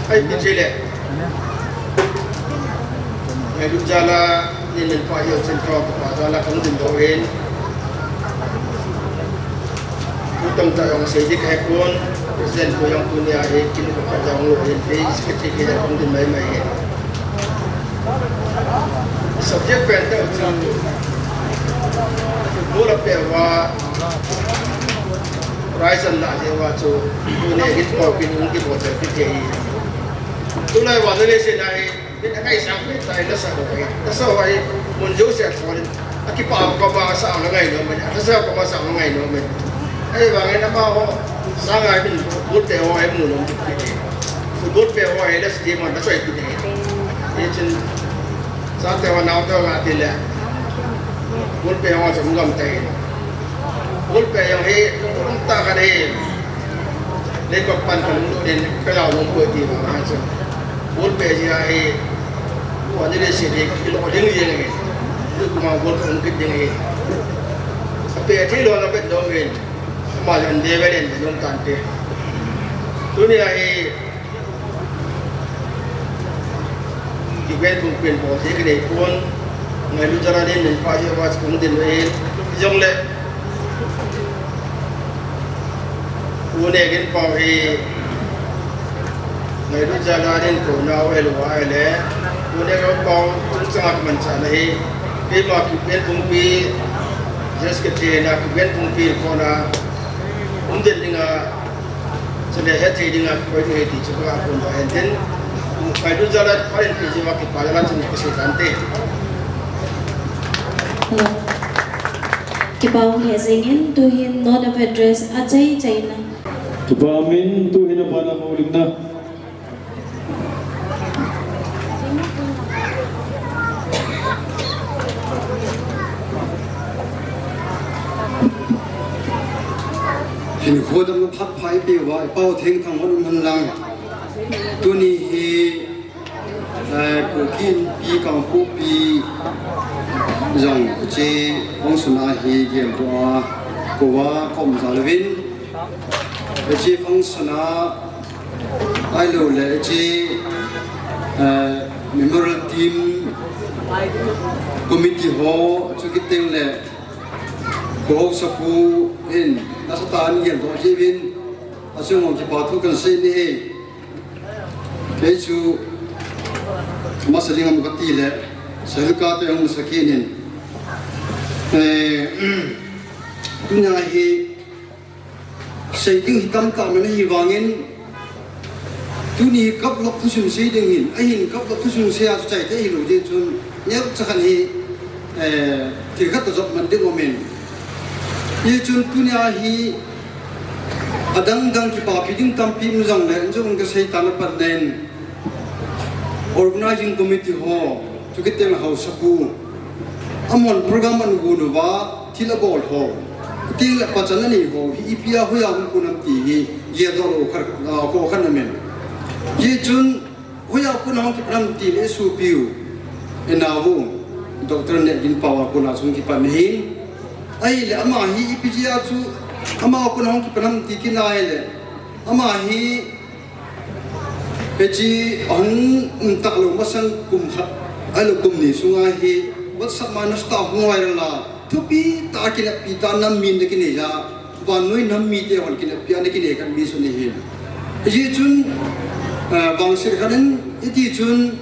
Eipi chu le. Ngailut jal a, nin min pao hi, chin to, pa jal a, kong din do in. Pu Tongtah jong sei ding kahe pon, President pu jong tunia hi kin ko ka jong lo hin, hi secretary ke jong din mai mai hin. Subject pen te chu football a peh uva, prize an la jeh uva chu, tuni hi kipao kin hung kibol te kiti hi. Tulai uva le sei na hi, Min a ngaisang pen tai, lasa ho hi. Lasa ho hi, mun jouse a thon in. Akipa ho koma sa a ngai nom in. Lasa ho koma sa a ngai nom in. Ahivangin amaho, sanga min, ball peh ho hi mu nom kit e. Ball peh ho hi, lasa team hon, lasa kit e. Hichun, chate ho, naote ho, nga ti le. Ball peh ho, chom gam tai. Ball peh jong hi, lunglut tah khat ahi. Leikop pan kalunglut in, kajao nom poi ti vang ahi chu. Ball peh jeh a hi, tua ni le si ding, kilo ding jeng ahi. Tukum a ball peh um kit ding ahi. Apeh thei lou na vet nom in. Ama jong de vet in, nom tante. Tunia hi, Kipgen Pumpi in bol hi kinei pon, ngailut jal a din min pao hi uva chu kong din uve. Hijongle, Pu Neginpao hi, ngailut jal a din ko nau el uva ahile, Pu Neginpao chungchang a kamanchah na hi, keima Kipgen Pumpi, J S K T na Kipgen Pumpi kona, um den dinga, Chule hethei dinga koi ding ahi ti chu ka phongdoh ahin tin, ngailut jal a phat in pi jeh uva kipa jal a chun kasei tante. Hello. Kipa um hih jeng in, tuhin note of address achai chai na. Kipa um in, tuhin abana houlimna. Hinkho dam phat pha eipeh uva, i Pau Thengthang hon um hen lang. Tuni hi, eh, Kuki Inpi Kangpokpi jong hiche hung sung a hi geldoh a, Kova kom jalvin, hiche function a, ahilou le hiche, eh, memorial team committee ho, chukit teng le, ko hausapu in, nasatah in geldoh jeh uvin, achung uva kipa thu kahin sei ahi. Kei chu masa ding ham kati le, Sahil Kate hung sa kit in. Eh, tunia hi sei ding hi tamtah man ahi vangin, tuni hi kaplop thusim sei ding hin, ahin kaplop thusim sei a chu chai thei hilou jeh chun, neocha khat hi, eh, thil khat toh jop man ding um in. Hichun tunia hi adang dang kipapi ding tampi um jongle, jong kasei tan apat nen, organizing committee ho, chukit teng le hausapu, amahon program agon uva, thil abol ho, chuteng le pachan anei ho hi ipi a hoiya hung kon ham ti hi geldoh lou khat, ah, kho khat aum in. Hichun hoiya kon hung kipan ham ti le, isopiu, inao u, Doctor Nehginpao a kon a chu hung kipan ahin. Ahile ama hi ipi jeh a chu ama a kon hung kipan ham ti kinai le, ama hi hiche ahung um tah lou masang kum khat, ahilou kum ni sunga hi WhatsApp ma nasatah a hung viral a, thupi tah a kineppi tah a nam mi ana kinei a, vannoi nam mite hon kineppi a ana kinei khat mi chu ahi. Hijeh chun, eh, vangset khat in iti chun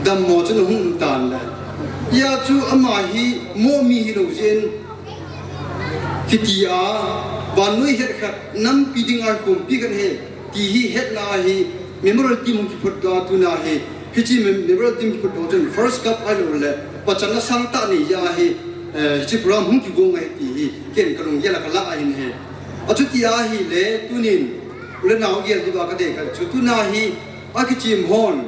dammo chu ahung um tan le. Hia chu ama hi mo mi hilou jeh in kiti a, vannoi het khat, nampi dinga khompi khat ahi ti hi hetna ahi, memorial team hung kiphutdoh a tuna hi, hiche mem-, memorial team kiphutdoh chun first cup ahilou le, pachatna sangtah nei jeh a hi, eh, hiche program hung kigong ahi ti hi, ken kalunggel a kalah ahin ahi. Achuti ahile, tunin, u le nao gel diuva kadei khat chu, tuna hi, akichem hon,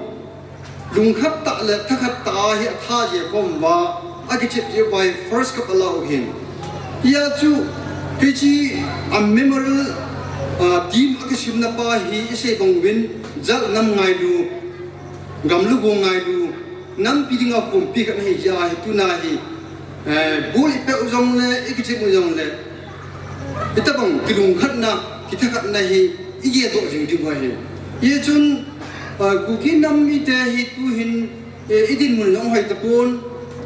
lungkhat tah le thakhat tah a hi atha jeh khom uva, akichep jeh uva hi first cup ala u ahin. Hia chu, hiche a memorial, ah, team akisemna pa hi isei bang uvin, jat nam ngailu, gam le go ngailu, nampi dinga khompi khat ahi jeh a hi tuna hi, eh, bol ipeh u jongle, ikichep u jongle, hitabang kilungkhatna, kithakhatna hi igeldoh jing diu ahi. Hichun, ah, Kuki nam mite hi tuhin, eh, idinmun jong hoi tapon,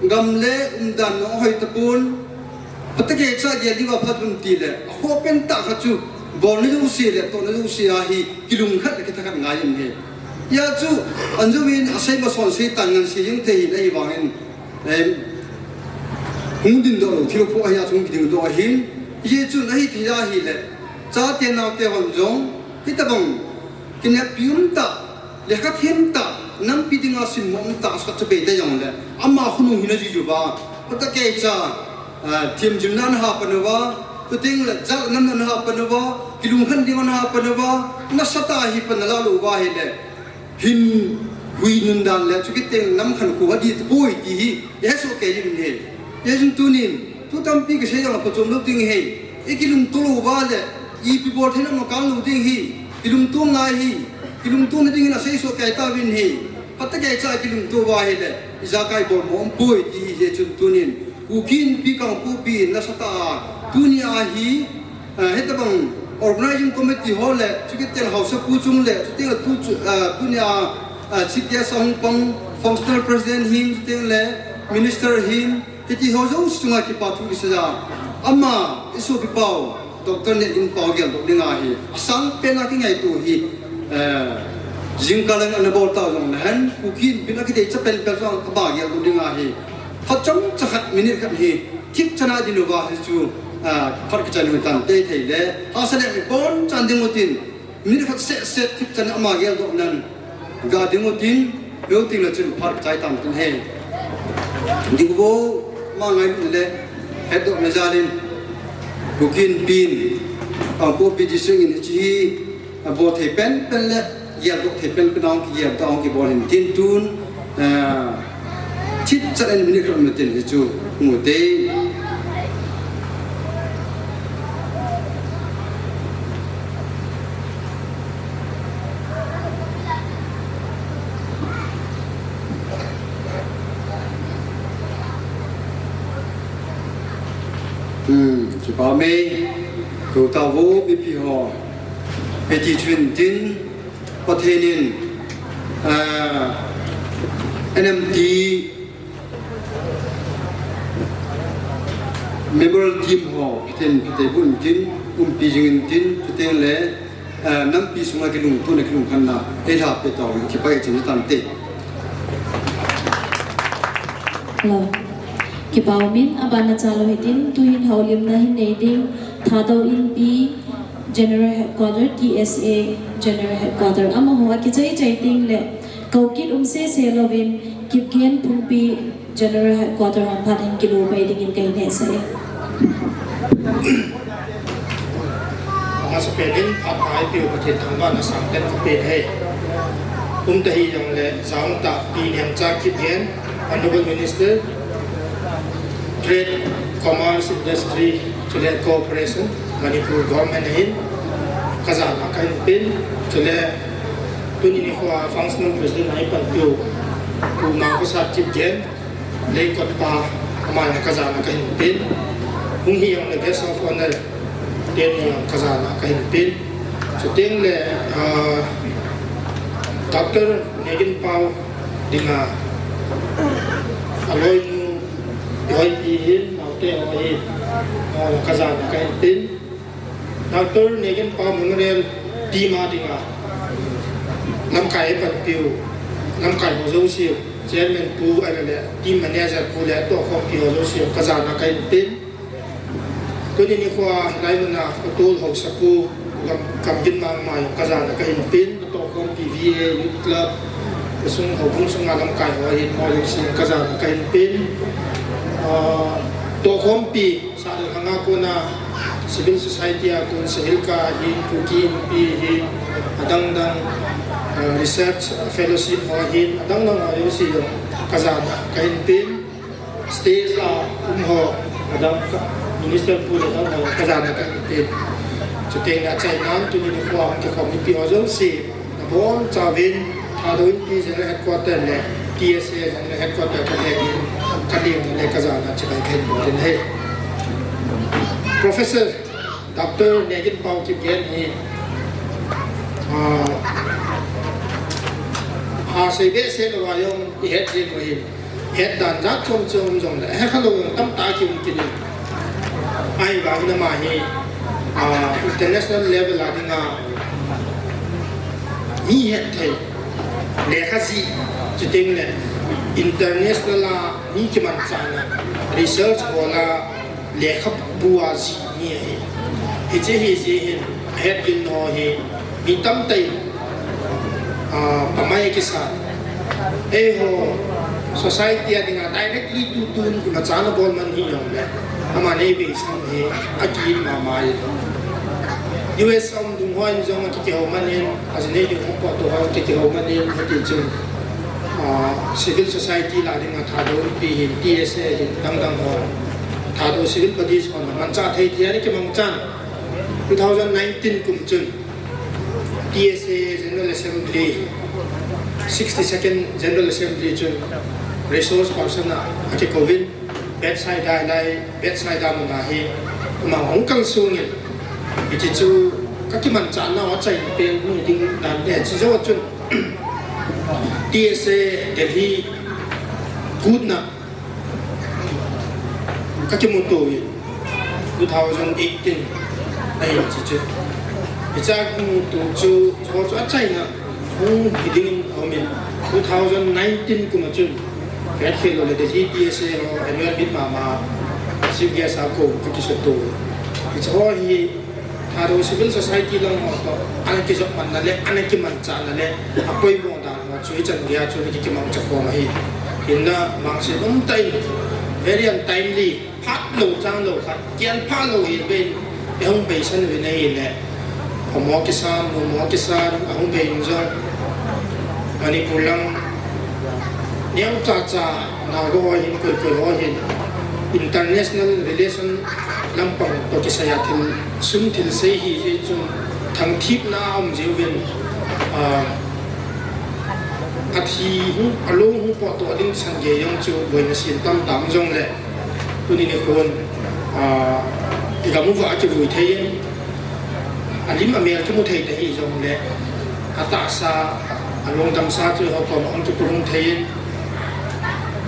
gam le umdan jong hoi tapon, phatah keicha gel diuva phat um tile, akhoh pen tah khat chu, bolna jouse le tohna jouse a hi kilungkhat le kithakhat ngai in ahi. Hia chu, anjouvin asei masot sei tan ngan sei jeng thei ahin ahivangin, em, hung dingdoh lou thil kho ahi a chu hung kidingdoh ahin, hijeh chun ahithei ahile, chate naote hon jong, hitabang kineppi umtah, lekha them tah, nampi dinga simmo umtah sot chu bei ta jongle, ama khonung hina juijuiva, phatah keicha, ah, themjilna ana hapan uva, chuteng le jat namna ana hapan uva, kilungkhat ding ana hapan uva, nasatah a hi pan ala lou uva ahile, hin hui nun dan le, chukit teng nam khankho adih tapoi ti hi, ihet soh kei diuvin ahi. Hijeh chun tunin, thu tampi kasei jongle phachom lou ding ahi, ikilungto lou uva le, ipi bol theina ma kang lou ding ahi, kilungto ngai ahi, kilungtona dingin asei soh kei tauvin ahi, phatah keicha kilungto uva ahile, ijakai bolmo umpoi ti ahi. Hijeh chun tunin, Kuki Inpi Kangpokpi nasatah a, tunia hi, ah, hitabang organizing committee ho le, chukit teng le hausapu chung le, chuteng le tu chu, ah, tunia, ah, chief guest ahung pang, functional president him, chuteng le minister him, hiti ho jouse chunga kipa thu kisei a, ama isopipa u, Doctor Nehginpao geldoh dinga hi, asang pen a kingaito hi, eh, jingkah lang ana bol tau jongle hen, Kuki Inpi in akideicha penpen jong ama geldoh dinga hi, phat chomcha khat minute khat hi, thipchan a ding uva hichu, ah, phat kichai u hitan, tei thei le, hahsa le ibonchan ding utin, minute khat seh seh thipchan a ama geldoh nan, ga ding utin, veu ting le chun phat kichai tan tin ahi. Ding uvo, ama ngailutna le, hetdohna jalin, Kuki Inpi in, Kangpokpi District in hiche hi, abol thei penpen le, geldoh thei penpen a hung kigel ta hung kibol hin tin tun, ah, thipchan in minute khat um tin hichu mu te. Hmm, kipa ume, kou tao vo, mipi ho. Hiti chun tin, Pathen in, ah, N M T Memorial Team ho, Pathen, Pathen bun tin, umpi jing in tin, chuteng le, ah, nampi sunga kilungtona, kilungkhanna, eilha pe tao, kipa e chin tante. Hello. Kipa umin, abana chalou hitin, tuhin houlimna hin nei ding, Thadou Inpi, General Headquarter, T S A, General Headquarter, amaho akichai chai ding le, kou kit um sese louvin, Kipgen Phungpi, General Headquarter hon phat hin kilo pai dingin kahin hetsah e. Amasapen in phat pha eipeu Pathen thangvahna sangpen kapen e. Umta hijongle, jaum tah Pi Nemcha Kipgen, Honorable Minister, Trade, Commerce, Industry, chule Cooperation, Manipur Government ahin, kajana kahin pen, chule tuni nikho a Functional President a eipanpiu, Pu Mangkhosat Kipgen, Leikot pa, ama jong kajana kahin pen. Hung hijongle Guest of Honour teni jong kajana kahin pen. Chuteng le, ah, Doctor Negin Pao dinga, aloinu, ihoipi hin, naote ho hin, ah, kajana kahin pen. Doctor Negin Pao Memorial Team a dinga, lamkai eipanpiu, lamkai ho jouse, Chairman pu, ahile Team Manager pu le tohkhompi ho jouse, kajana kahin pen. Tuni nikho a hilai muna photo haosapu, Kam-, Kamginmang ma jong kajana kahin pen, tohkhompi V A, Youth Club, kasung houbung sunga lamkai ho ahin, amaho jouse kajana kahin pen. Ah, tohkhompi, Sadelkhang a kona, civil society a kon, Sadelkhang ahin, Kuki Inpi ahin, adang dang, ah, research fellowship ho ahin, adang dang ho jouse jong kajana kahin pen. Stage a um ho, adang ka, minister pu le adang ho, kajana kahin pen. Chuteng le achaina a tuni nikho a kikhom mipi ho jouse, nabonchauvin, Thadou Inpi General Headquarter le T S A General Headquarter ka le in, ka lengna le kajana chibai kahin bol in ahi. Professor Doctor Negin Pao Kipgen hi, ah, asei behseh louva jong ihet jeng u ahin. Hetdan jat chom chom um jongle, hekha lou jong tamtah kium kit in. Ahivangin ama hi, ah, international level a dinga mi hetthei, lekha jih, chuteng le international a mi kimanchahna, research bol a, lekhabu a jih mi ahi. Hiche hi jeh hin, ahetgilna ho hi, mi tamtah in, ah, pamai akisa. Eiho, society a dinga directly tutun imacha nabol man hijongle, ama neiveisan hi, akit mama e. U S a um dung hon jong akikihou man in, ajinei ding ho potdoh ho akikihou man in, hiti chun, ah, civil society lah dinga Thadou Inpi hin, T S A hin, dang dang ho, Thadou civil bodies hon manchah thei thei a ana kimangchan. Two thousand nineteen kum chun, T S A General Assembly, sixty-second General Assembly chun, resource person a akikouvin, Bethsaida lai, Bethsaida muna hi, ama hung kalsong in, hiche chu kakimanchah nau achaina pen hung hi ding dan te, hiche jou a chun, T S A Delhi kutna kakimuto in, two thousand eighteen ahi hiche chu. Hiche a kimuto chu, chu, chu achaina hung hi dingin aum in, two thousand nineteen kum a chun, kahet khel lou le Delhi T S A ho annual meet mama, chief guest a kou kakisuto. Hiche ho hi, Thadou civil society lang ho toh, ana kijopmatna le, ana kimanchahna le, apoimo dan ho chu hichan geiya chu ana kikimangcha khom ahi. Hinla, mangcha umtah in, very untimely, phat lou chang lou khat, kian phat lou hel beh in, eihung beisan uvin ahile, pha mo kisan, nu mo kisan, ahung bei in jong, Manipur lang, neocha cha, Naga ho hin, koi koi ho hin, international relation lampang toh kisai a thil, sun thil sei hi jeh chun, thangthipna aum jiuvin, ah, athi hung, alung hung potdoh ding chan gei jong chu boina sem tamtah um jongle, tuni nikhon, Ah, i gam uva a kivui thei in, a lim a mel kimu thei ta hi jong le, a tahsa, a lungdamsa chu ho koma hung kikhuh thei in,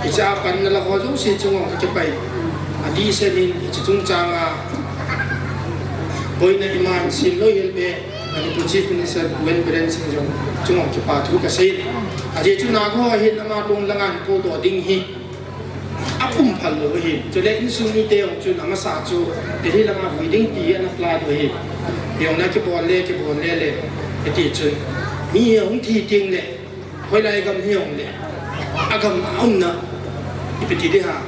i cha panna la ho jouse chung hung ka kipai. A di se nin, i chi chung chang a, boina i man sin lo hel be, Manipur Chief Minister Pu N Biren Singh jong chung hung kipa thu ka sei. A je chu na ho hin ama lung langa po to ding hi. A pum phal lou ahi. Chule insung mite jong chun amasa chu Delhi langa vui ding ti ana plan u ahi. Jong na kibol le, kibol le le. Iti chun mi hung thi ting le, hoilai gam hi jong le, a gam a umna, ipi ti ding ham,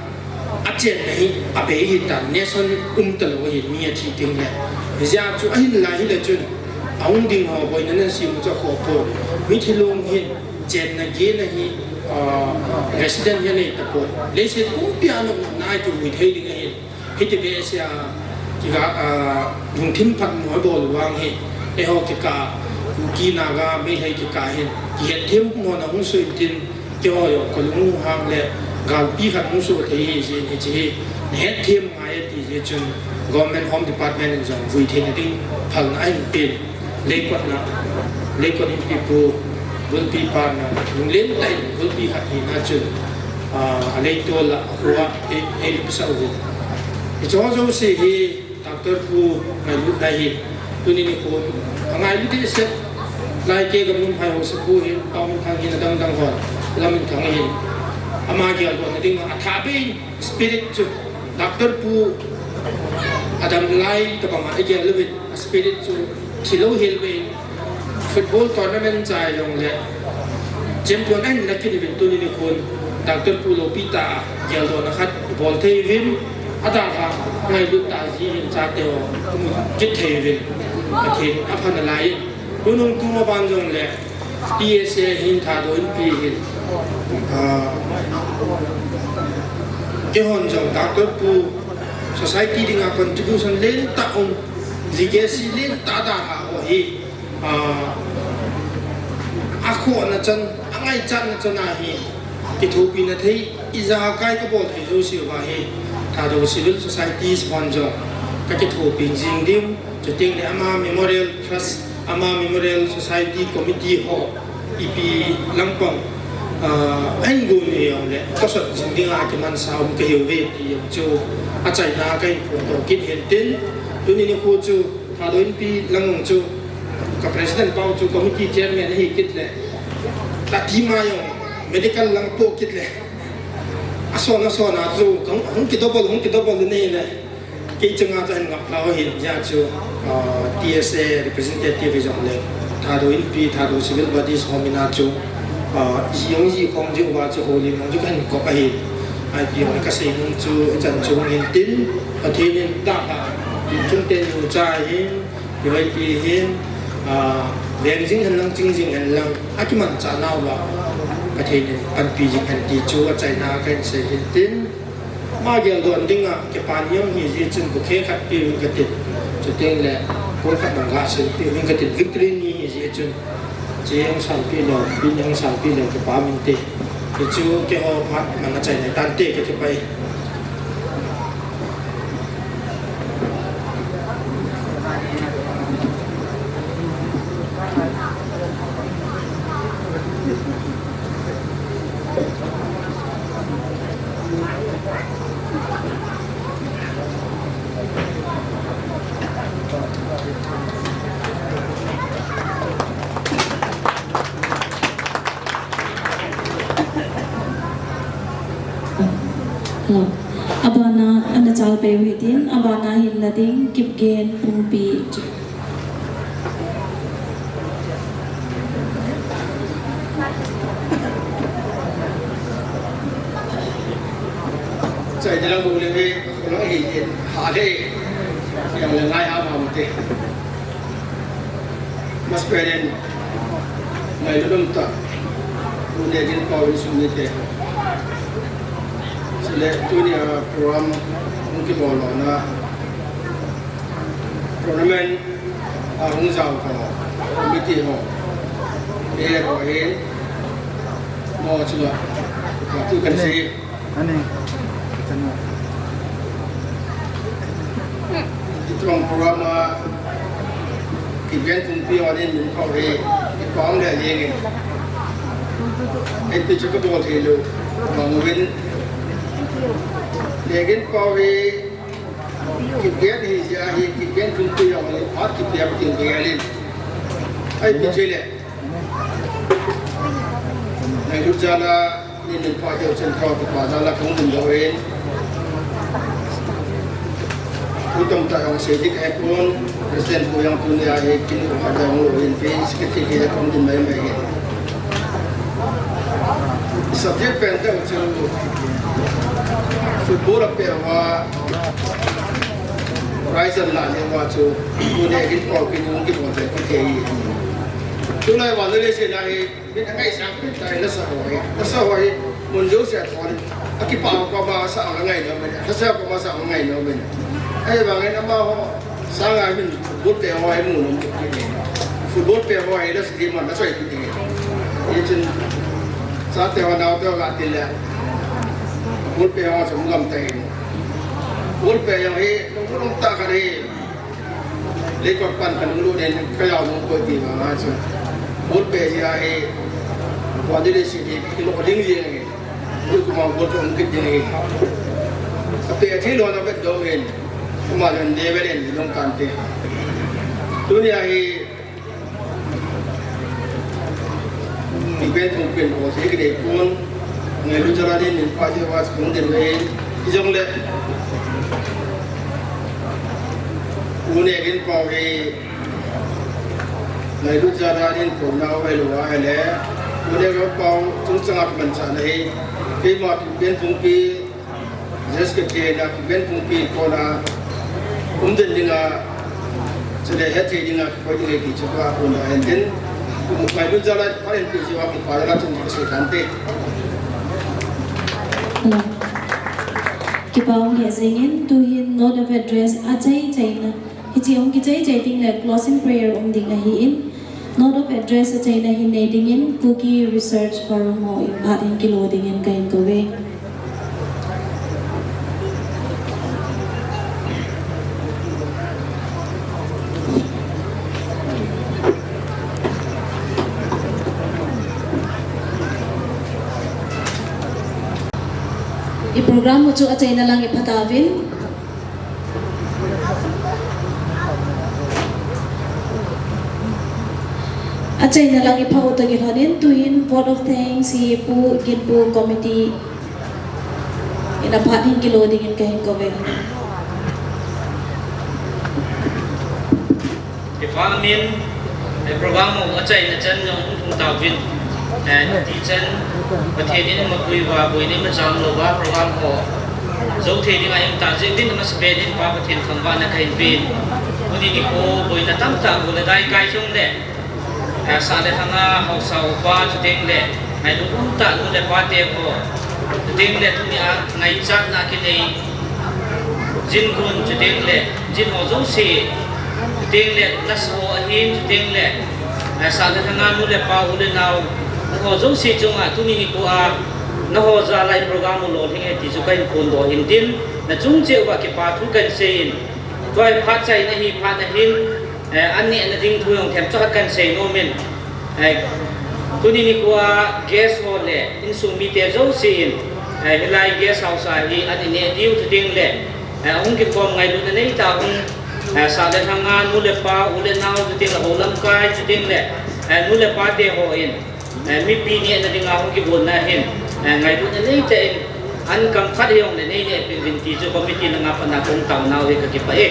a chenna hi, a bei hi ta, nation um ta lou ahi, mi a thi ting le. Hijeh chun ahin lai hi le chun, a hung ding ho boina nan sim u chu kho po. Mi thilong hin, chenna gena hi, ah, resident hi anei tapoi. Leiset pumpi a nopna a kivui thei ding ahin. Hiti behseh a, kikah, ah, lungthim phatmo bol vang hi. Eiho kikah, Kuki Naga, Meitei kikah hin. Kihetthem mo na hung sui tin, keiho jong kalung hang le, galpi khat hung so thei hi jin hiche hi. Na hetthem ngai e ti jeh chun, Government Home Department in jong vui theina ding phalna ahin pen. Leikotna, leikot in pipu, bulpi pana, lunglen tah in bulpi khat hina chun, ah, a leitol a, a khua, ei, ei lupsa u. Hiche ho jouse hi, Doctor Pu ngailutna hi, tuni nikho, angailut dehset, lai ke gam lum hai ho sa pu hi, Paominthang hin adang dang hon, Laminthang hin, ama geldohna dinga, athah bei, spirit chu, Doctor Pu adam lai tabang a igel uvin, a spirit chu thilou hel bei in, football tournament chai jong le champion ahin la kit uvin tuni nikhon Doctor Pu loupi tah a geldohna khat bol thei uvin, adalhah ngailut tah jin chate ho kimu kit thei uvin, Pathen in apha nalai in, tunung tung aban jong le T S A hin Thadou Inpi hin, ah, keihon jong Doctor Pu society dinga contribution lentah um, legacy lentah dalhah ho hi, ah, akhohna chan, angaichatna chan a hi, kithopina thei, ijakai kabol thei jouse uva hi, Thadou Civil Societies hon jong kakithopi jing diu, chuteng le ama Memorial Trust, ama Memorial Society Committee ho, ipi langpang, ah, ahin gon u jong le, tosot jing dinga kimansa um kahiuve ti jong chu, achaina kahin phongdoh kit hin tin, tuni nikho chu, Thadou Inpi lang jong chu, ka president pa jong chu committee chairman ahi kit le, ka team a jong medical lang po kit le, ason ason a chu, hung, hung kidouble, hung kidouble nei le. Kei chunga chu ahin ngap lou ahin jeh chu, ah, T S A representative jong le, Thadou Inpi, Thadou civil bodies ho mina chu, ah, ji jong ji khom jeh uva chu houlim jong chu kahin kop ahin. Ipi jong le kasei nom chu, hichan chu hung hin tin, Pathen in tahsa, chungte nu cha hin, P Y P hin, ah, veng jing hen lang, ching jing hen lang, akimanchah nauva, Pathen in panpi jing hen ti chu achaina kahin sei hin tin, Ama geldoh dinga, kipa ni jong hi jeh chun bouquet khat peuvin katin. Chuteng le, pol khat bang gasil peuvin katin, victory ni hi jeh chun. Che jong sangpi lou, pin jong sangpi lou, kipa minte. Hichu keiho phat man achaina tante kati pai. Hello. Abana ana chalpeh u hitin, abana hin la ding, Kipgen Pumpi. Chai de lang bu le ve, ko lang hi yen, ha le, yang le ngai ha ma mute. Mas peren, ngai lulum ta, bu le gin pa win sum ni te. Sile, tuni a program, hung kibol lona, Tournament a hung jao ho, committee ho, player ho hin, mo chunga, tu kan si. Ani, chanu. Kong program a kigen thumpi ho in min pao hi, kipah le jeng in. Hiti chu kabol thei lou. Bang uvin. Legin pao hi, kigen hi jia hi, kigen thumpi ho hi, phat kipiak ting kigen in. Hiti chu le. Ngailut jal a, Nin min pha keu chen kho, kipa jal a kahung ding doh in. Thu tamtah jong sei ding kahe pon, President pu jong tunia hi kin u khat jong lou hin, pi secretary hi kahung ding mai mai hin. Subject pen teu chu football a peh uva, prize an la jeng uva chu, tunia hin pao kin u kibol pen kithei hi. Tulai vang le se na hi, Min angaisang pen tai lasa ho hi. Lasa ho hi, mun jouse a thon. Akipah ho koma sa angai nom in. Lasa ho koma sa angai nom in. Ahivangin amaho, sanga min football peh ho hi mu nom kit in. Football peh ho hi lasa di man lasa kit in. Hichun, chate ho naote ho ga ti le. Football peh ho chu mu gam tai. Football peh jong hi, lunglut tah khat hi. Leikot pan kalunglut in kajao nom koi ti vang a chu. Ball peh jeh a hi, body le si ti, kilo ding jeng in. Ball kuma ball ko kit ding in. Apeh thei lou na vet dong in. Kuma len de vet in dong tante. Tunia hi, Kigen thumpi ho hi kidei pon, ngailut jal a nin min pha jeh uva kahung ding ahi, hijongle. U Nehginpao hi, ngailut jal a nin pona u ahilou ahile. U Nehginpao chungchang a kamanchahna hi, keima kigen thumpi, J S K K na kigen thumpi kona um den dinga, chule hetthei dinga kikoi ding ahi ti chu kaphon doh ahin tin, ngailut jal a phat in pi jeh uva kipa jal a chun kasei tante. Kipa um lheh jeng in, tuhin note of address achai chaina, hiche hung kichai chai ding le closing prayer um ding ahin, Note of address achaina hin nei dingin Kuki Research Forum ho in phat hin kilo dingin kahin kouve. I program u chu achaina lang ipha tauvin. Achaina lang ipha u toh kilhonin, tuhin vote of thanks hi Pu Ginpu committee in aphat hin kilo dingin kahin kouve. Kipah min, eh, program u achaina chan jong hung thung tauvin. Eh, ti chan, Pathen in eima pui uva, boina eima chang lou uva, program ho jou thei dinga eima tah jeh uvin, amasapen in Pa Pathen thangvahna kahin pen. Tuni nikho boina tamtah bol le dai kai jongle, eh, sah le lhanga haosa upa chuteng le, ngailut umtah nu le pa te ho, chuteng le tunia ngaichatna kinei, jin gun chuteng le, jin ho jouse, chuteng le, nurse ho ahin, chuteng le, eh, sah le lhanga nu le pa, u le nao, nangho jouse chunga, tuni nikho a, nangho jal a i program u lolhing e ti chu kahin phondoh ahin tin, nachung cheh uva kipa thu kahin sei in, tua hi phat chaina hi phat na hin, eh, an nehna ding thu jong themcha khat kahin sei nom in, Eh, tuni nikho a guest ho le insung mite jouse in, eh, hilai guest house a hi an ineh diu chuteng le, eh, ahung kikhom ngailutna neitah hung, eh, sah le lhanga nu le pa, u le nao chuteng le hou lamkai chuteng le, eh, nu le pa te ho in, eh, mipi nehna dinga hung kibolna hin, eh, ngailutna neitah in, an kam khat hijongle nei nehpeh uvin ti chu committee langa pat a kahung taonau hi kakipah e.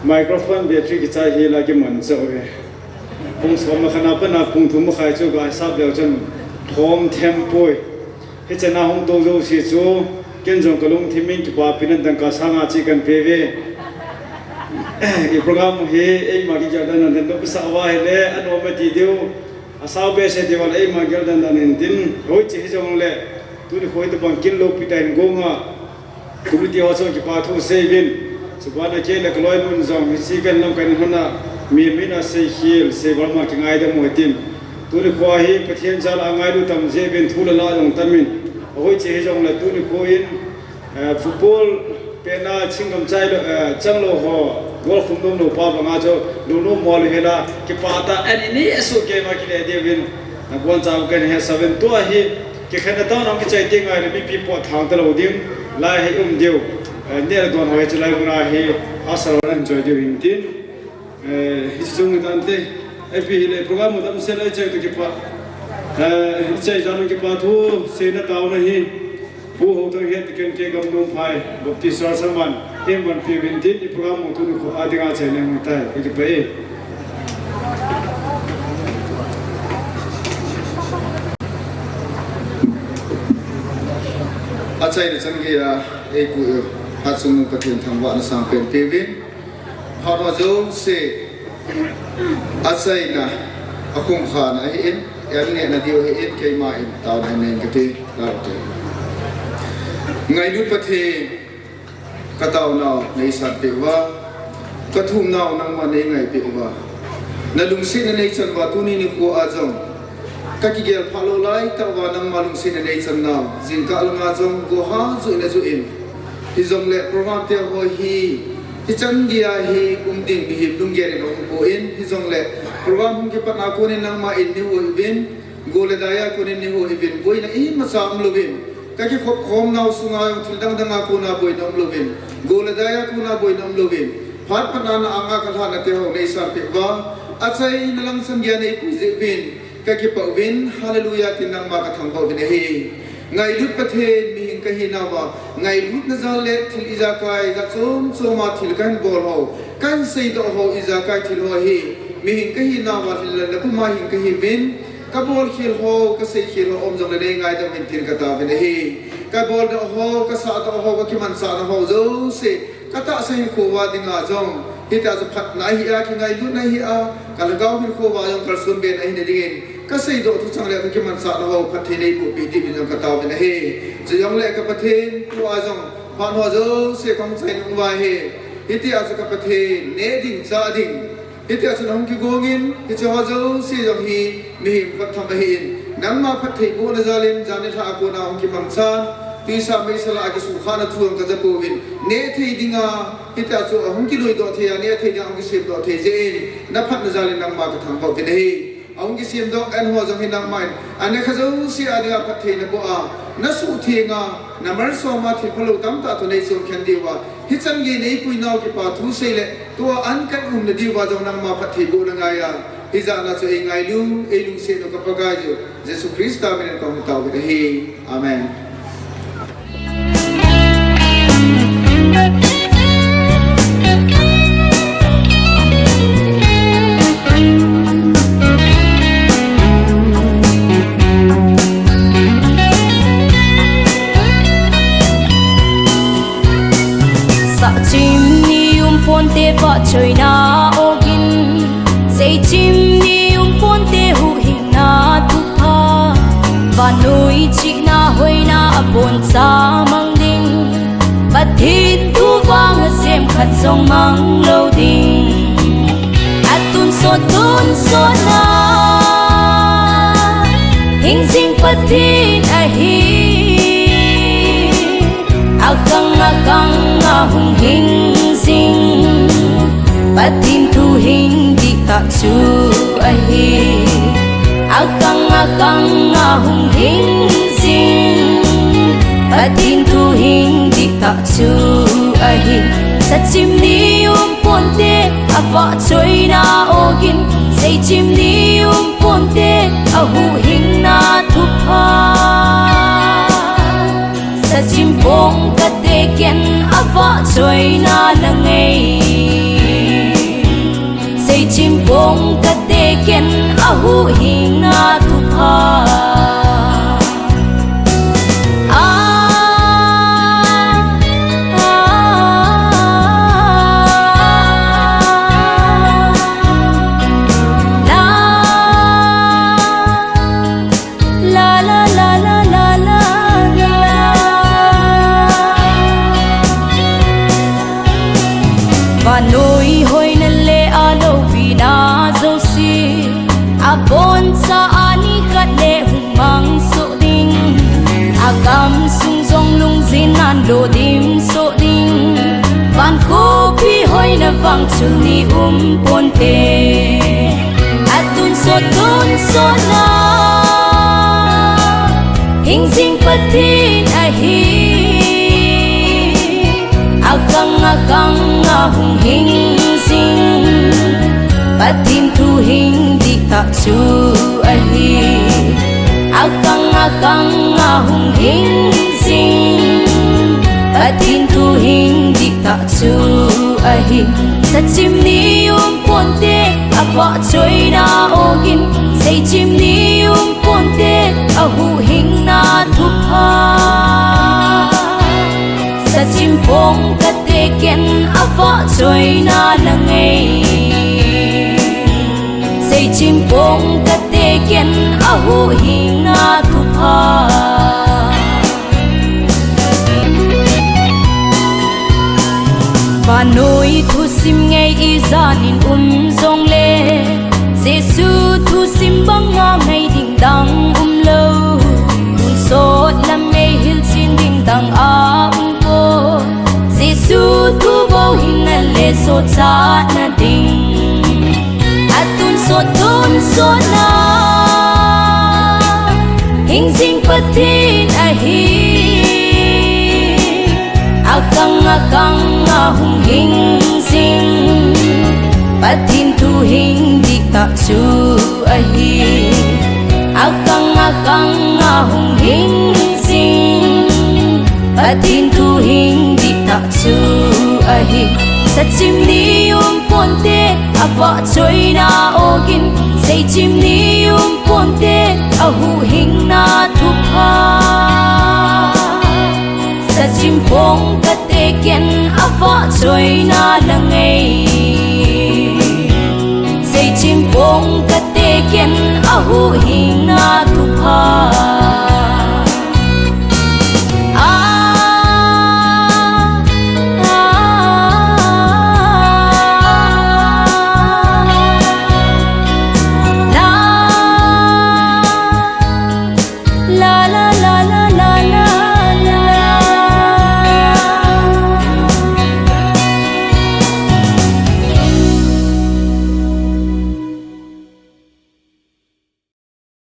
Microphone battery kichai hel a kiman chauve. Pung som le khat a pat a pung thum makhai chu kahisap leu chun thom them poi. Hichena hung tou jouse chu ken jong kalungthim in kipapina dangka sang a che kahin peuve. I program hi eima kigel dan a den dopsah uva ahile anom e ti diu. Asao behseh diu vale, eima gel dandan intin, hoiche hijongle, tuni kho hitobang kin loupi tah in gonga, committee ho chunga kipa thu seiyuvin, chubana kei le kaloinun jong, hiche ven lamkai in hon a, mi mina seikhel, seival ma kingaidam u hitin. Tuni kho hi, Pathen jal a ngailu tam jeh uvin thu le la jong tamin, hoiche hijongle, tuni kho in, Eh, football pen a chingam chai lou, eh, chang lou ho, goal khum nom lou pa banga chu, lungnom mol hela, kipah tah, ani ni asu keima kile diuvin, nabonchauva kahin hetsah uvin tua hi, kikhenna tah a kichai teng ngai le mipi pot thang talou ding, lai hi um diu, eh, neh le don ho hi chu lai muna hi, asal hon enjoy diu hintin. Eh, hiche chung hitante, ipi hile program u damsel a ichai toh kipah. Eh, ichai jal u kipah thu, seina taona hi, Pu Houthang het tiken kei Gamnomphai, Baptist Church aman, eiman pe uvin tin, i program u tuni kho a dinga chaina hung tai, kakipah e. Achaina chan geiya, eipu, eh, Hatchungnung Pathen thangvahna sangpen pe uvin. Phat ho jouse, achaina, akhumkhana ahin, anehna diu ahin, keima in taona nei inge kati, taute. Ngailut Pathen, kataonau neisanpeh uva, kathumnau nangman neingaipeh uva, nalungsetna neichan uva tuni nikho a jong, kakigel phah lou laitah uva nangma lungsetna neichan nau, jingkah langa jong gohal joh in ajoh in, hijongle program te ho hi, hichan geiya hi um ding mihem lunggel in aumpoi, hijongle program hung kipatna konin nangma in neihoi uvin, go le daiya konin neihoi uvin, boina imacha umlouvin, kakikhop khomnau sunga jong thil dangdang a kona boina umlouvin, go le daiya kona boina umlouvin, phat patna na anga kalhahna teho neisanpeh uva, achaina lang chan geiya neipui jeh uvin, kakipah uvin, Hallelujah tin nangma kathangvah uvin ahi. Ngailut Pathen, mihing kahinauva, ngailutna jal le thil ijakai, jat chom choma thil kahin bol ho, kahin seidoh ho, ijakai thil ho hi, mihing kahinauva, lhilna puma hing kahiuvin, kabolkhel ho, kaseikhel ho um jongle neingaidam uvin tin kataovin ahi. Kaboldoh ho, kasahdoh ho, kakimanchahna ho jouse, katahsa hinkho uva dinga jong, hitia chu phatna ahia, kingailutna ahia, kalhagao hinkho uva jong kalson be na hina dingin, kaseidoh thuchang le kakimanchahna ho phatthei neibohpeh diuvin jong kataovin ahi. Chujongle ka Pathen, tua jong, phat ho jouse kahung chai nung uva ahi. Hitia chu ka Pathen, neh ding, chah ding, hitia chu nahung kigongin, hiche ho jouse jong hi, mihem phattham ahin, nangma phattheibohna jalin, jan nilhah a kona hung kimangchan, twisa meisa lah a kisuhkhahna thu jong kajapouvin, neh thei dinga, hitia chu ahung kiloidoh thei a, neh thei dinga ahung kisemdoh thei jeh in, naphatna jalin nangma kathangvah uvin ahi. Ahung kisemdoh an ho jong hi nangman, aneh kha jouse a dinga phatthei naboh a, nasuhtheng a, namalsom a thil phalou tamtah toh neichomkhen diuva, hichan gei neipuinau kipa thu seile, tua an kaumna diuva jong nangma phattheibohna ngaiya, hijat a chu eingailu, eilungsetnu ka Pakaiyu, Jesu Christa minin kahung taovin ahi. Amen. Sahchim ni umponte vahchoina ogin, seichim ni umponte huhhingna thupha, vannoi chihna hoina aboncha mang ding, Pathen thu vang a semkhat jong mang lou ding. Atunsot tunsotna hingjing Pathen ahi. Akhang akhang a hung hing jing Pathen thu hing dihtah chu ahi. Akhang akhang a hung hing jing Pathen thu hing dihtah chu ahi. Sahchim ni umponte avahchoina ogin, seichim ni umponte ahuhhingna thupha. Sahchim pong kate ken avahchoina na ngei, seichim pong kate ken ahuhhingna thupha. Lo dim so ding, van khopi hoina vang chu ni um ponte. Atun so tun so na, hing jing Pathen ahi. Akhang akhang a hung hing jing, Pathen thu hing ding tah chu ahi. Akhang akhang a hung hing jing, Pathen thu hing ding tah chu ahi. Sachim ni um ponte, avahchoina ogin. Seichim ni um ponte, ahuhhingna thupha. Sachim pong kate ken, avahchoina nangei. Seichim pong kate ken, ahuhhingna thupha. Vannoi thusim ngei ijanin um jongle, Jesu thusim banga ngei ding dang umlou. Tonsot lam ngei hilchen ding dang aumpoi. Jesu thu bou hin nale sochatna ding. Atun so tun so na, hing jing Pathen ahi. Akhang akhang a hung hing jing, Pathen thu hing ding tah chu ahi. Akhang akhang a hung hing jing, Pathen thu hing ding tah chu ahi. Sachim ni um ponte, avahchoina ogin. Seichim ni um ponte, ahuhhingna thupha. Sachim pong kate ken, avahchoina nangei. Seichim pong kate ken, ahuhhingna thupha.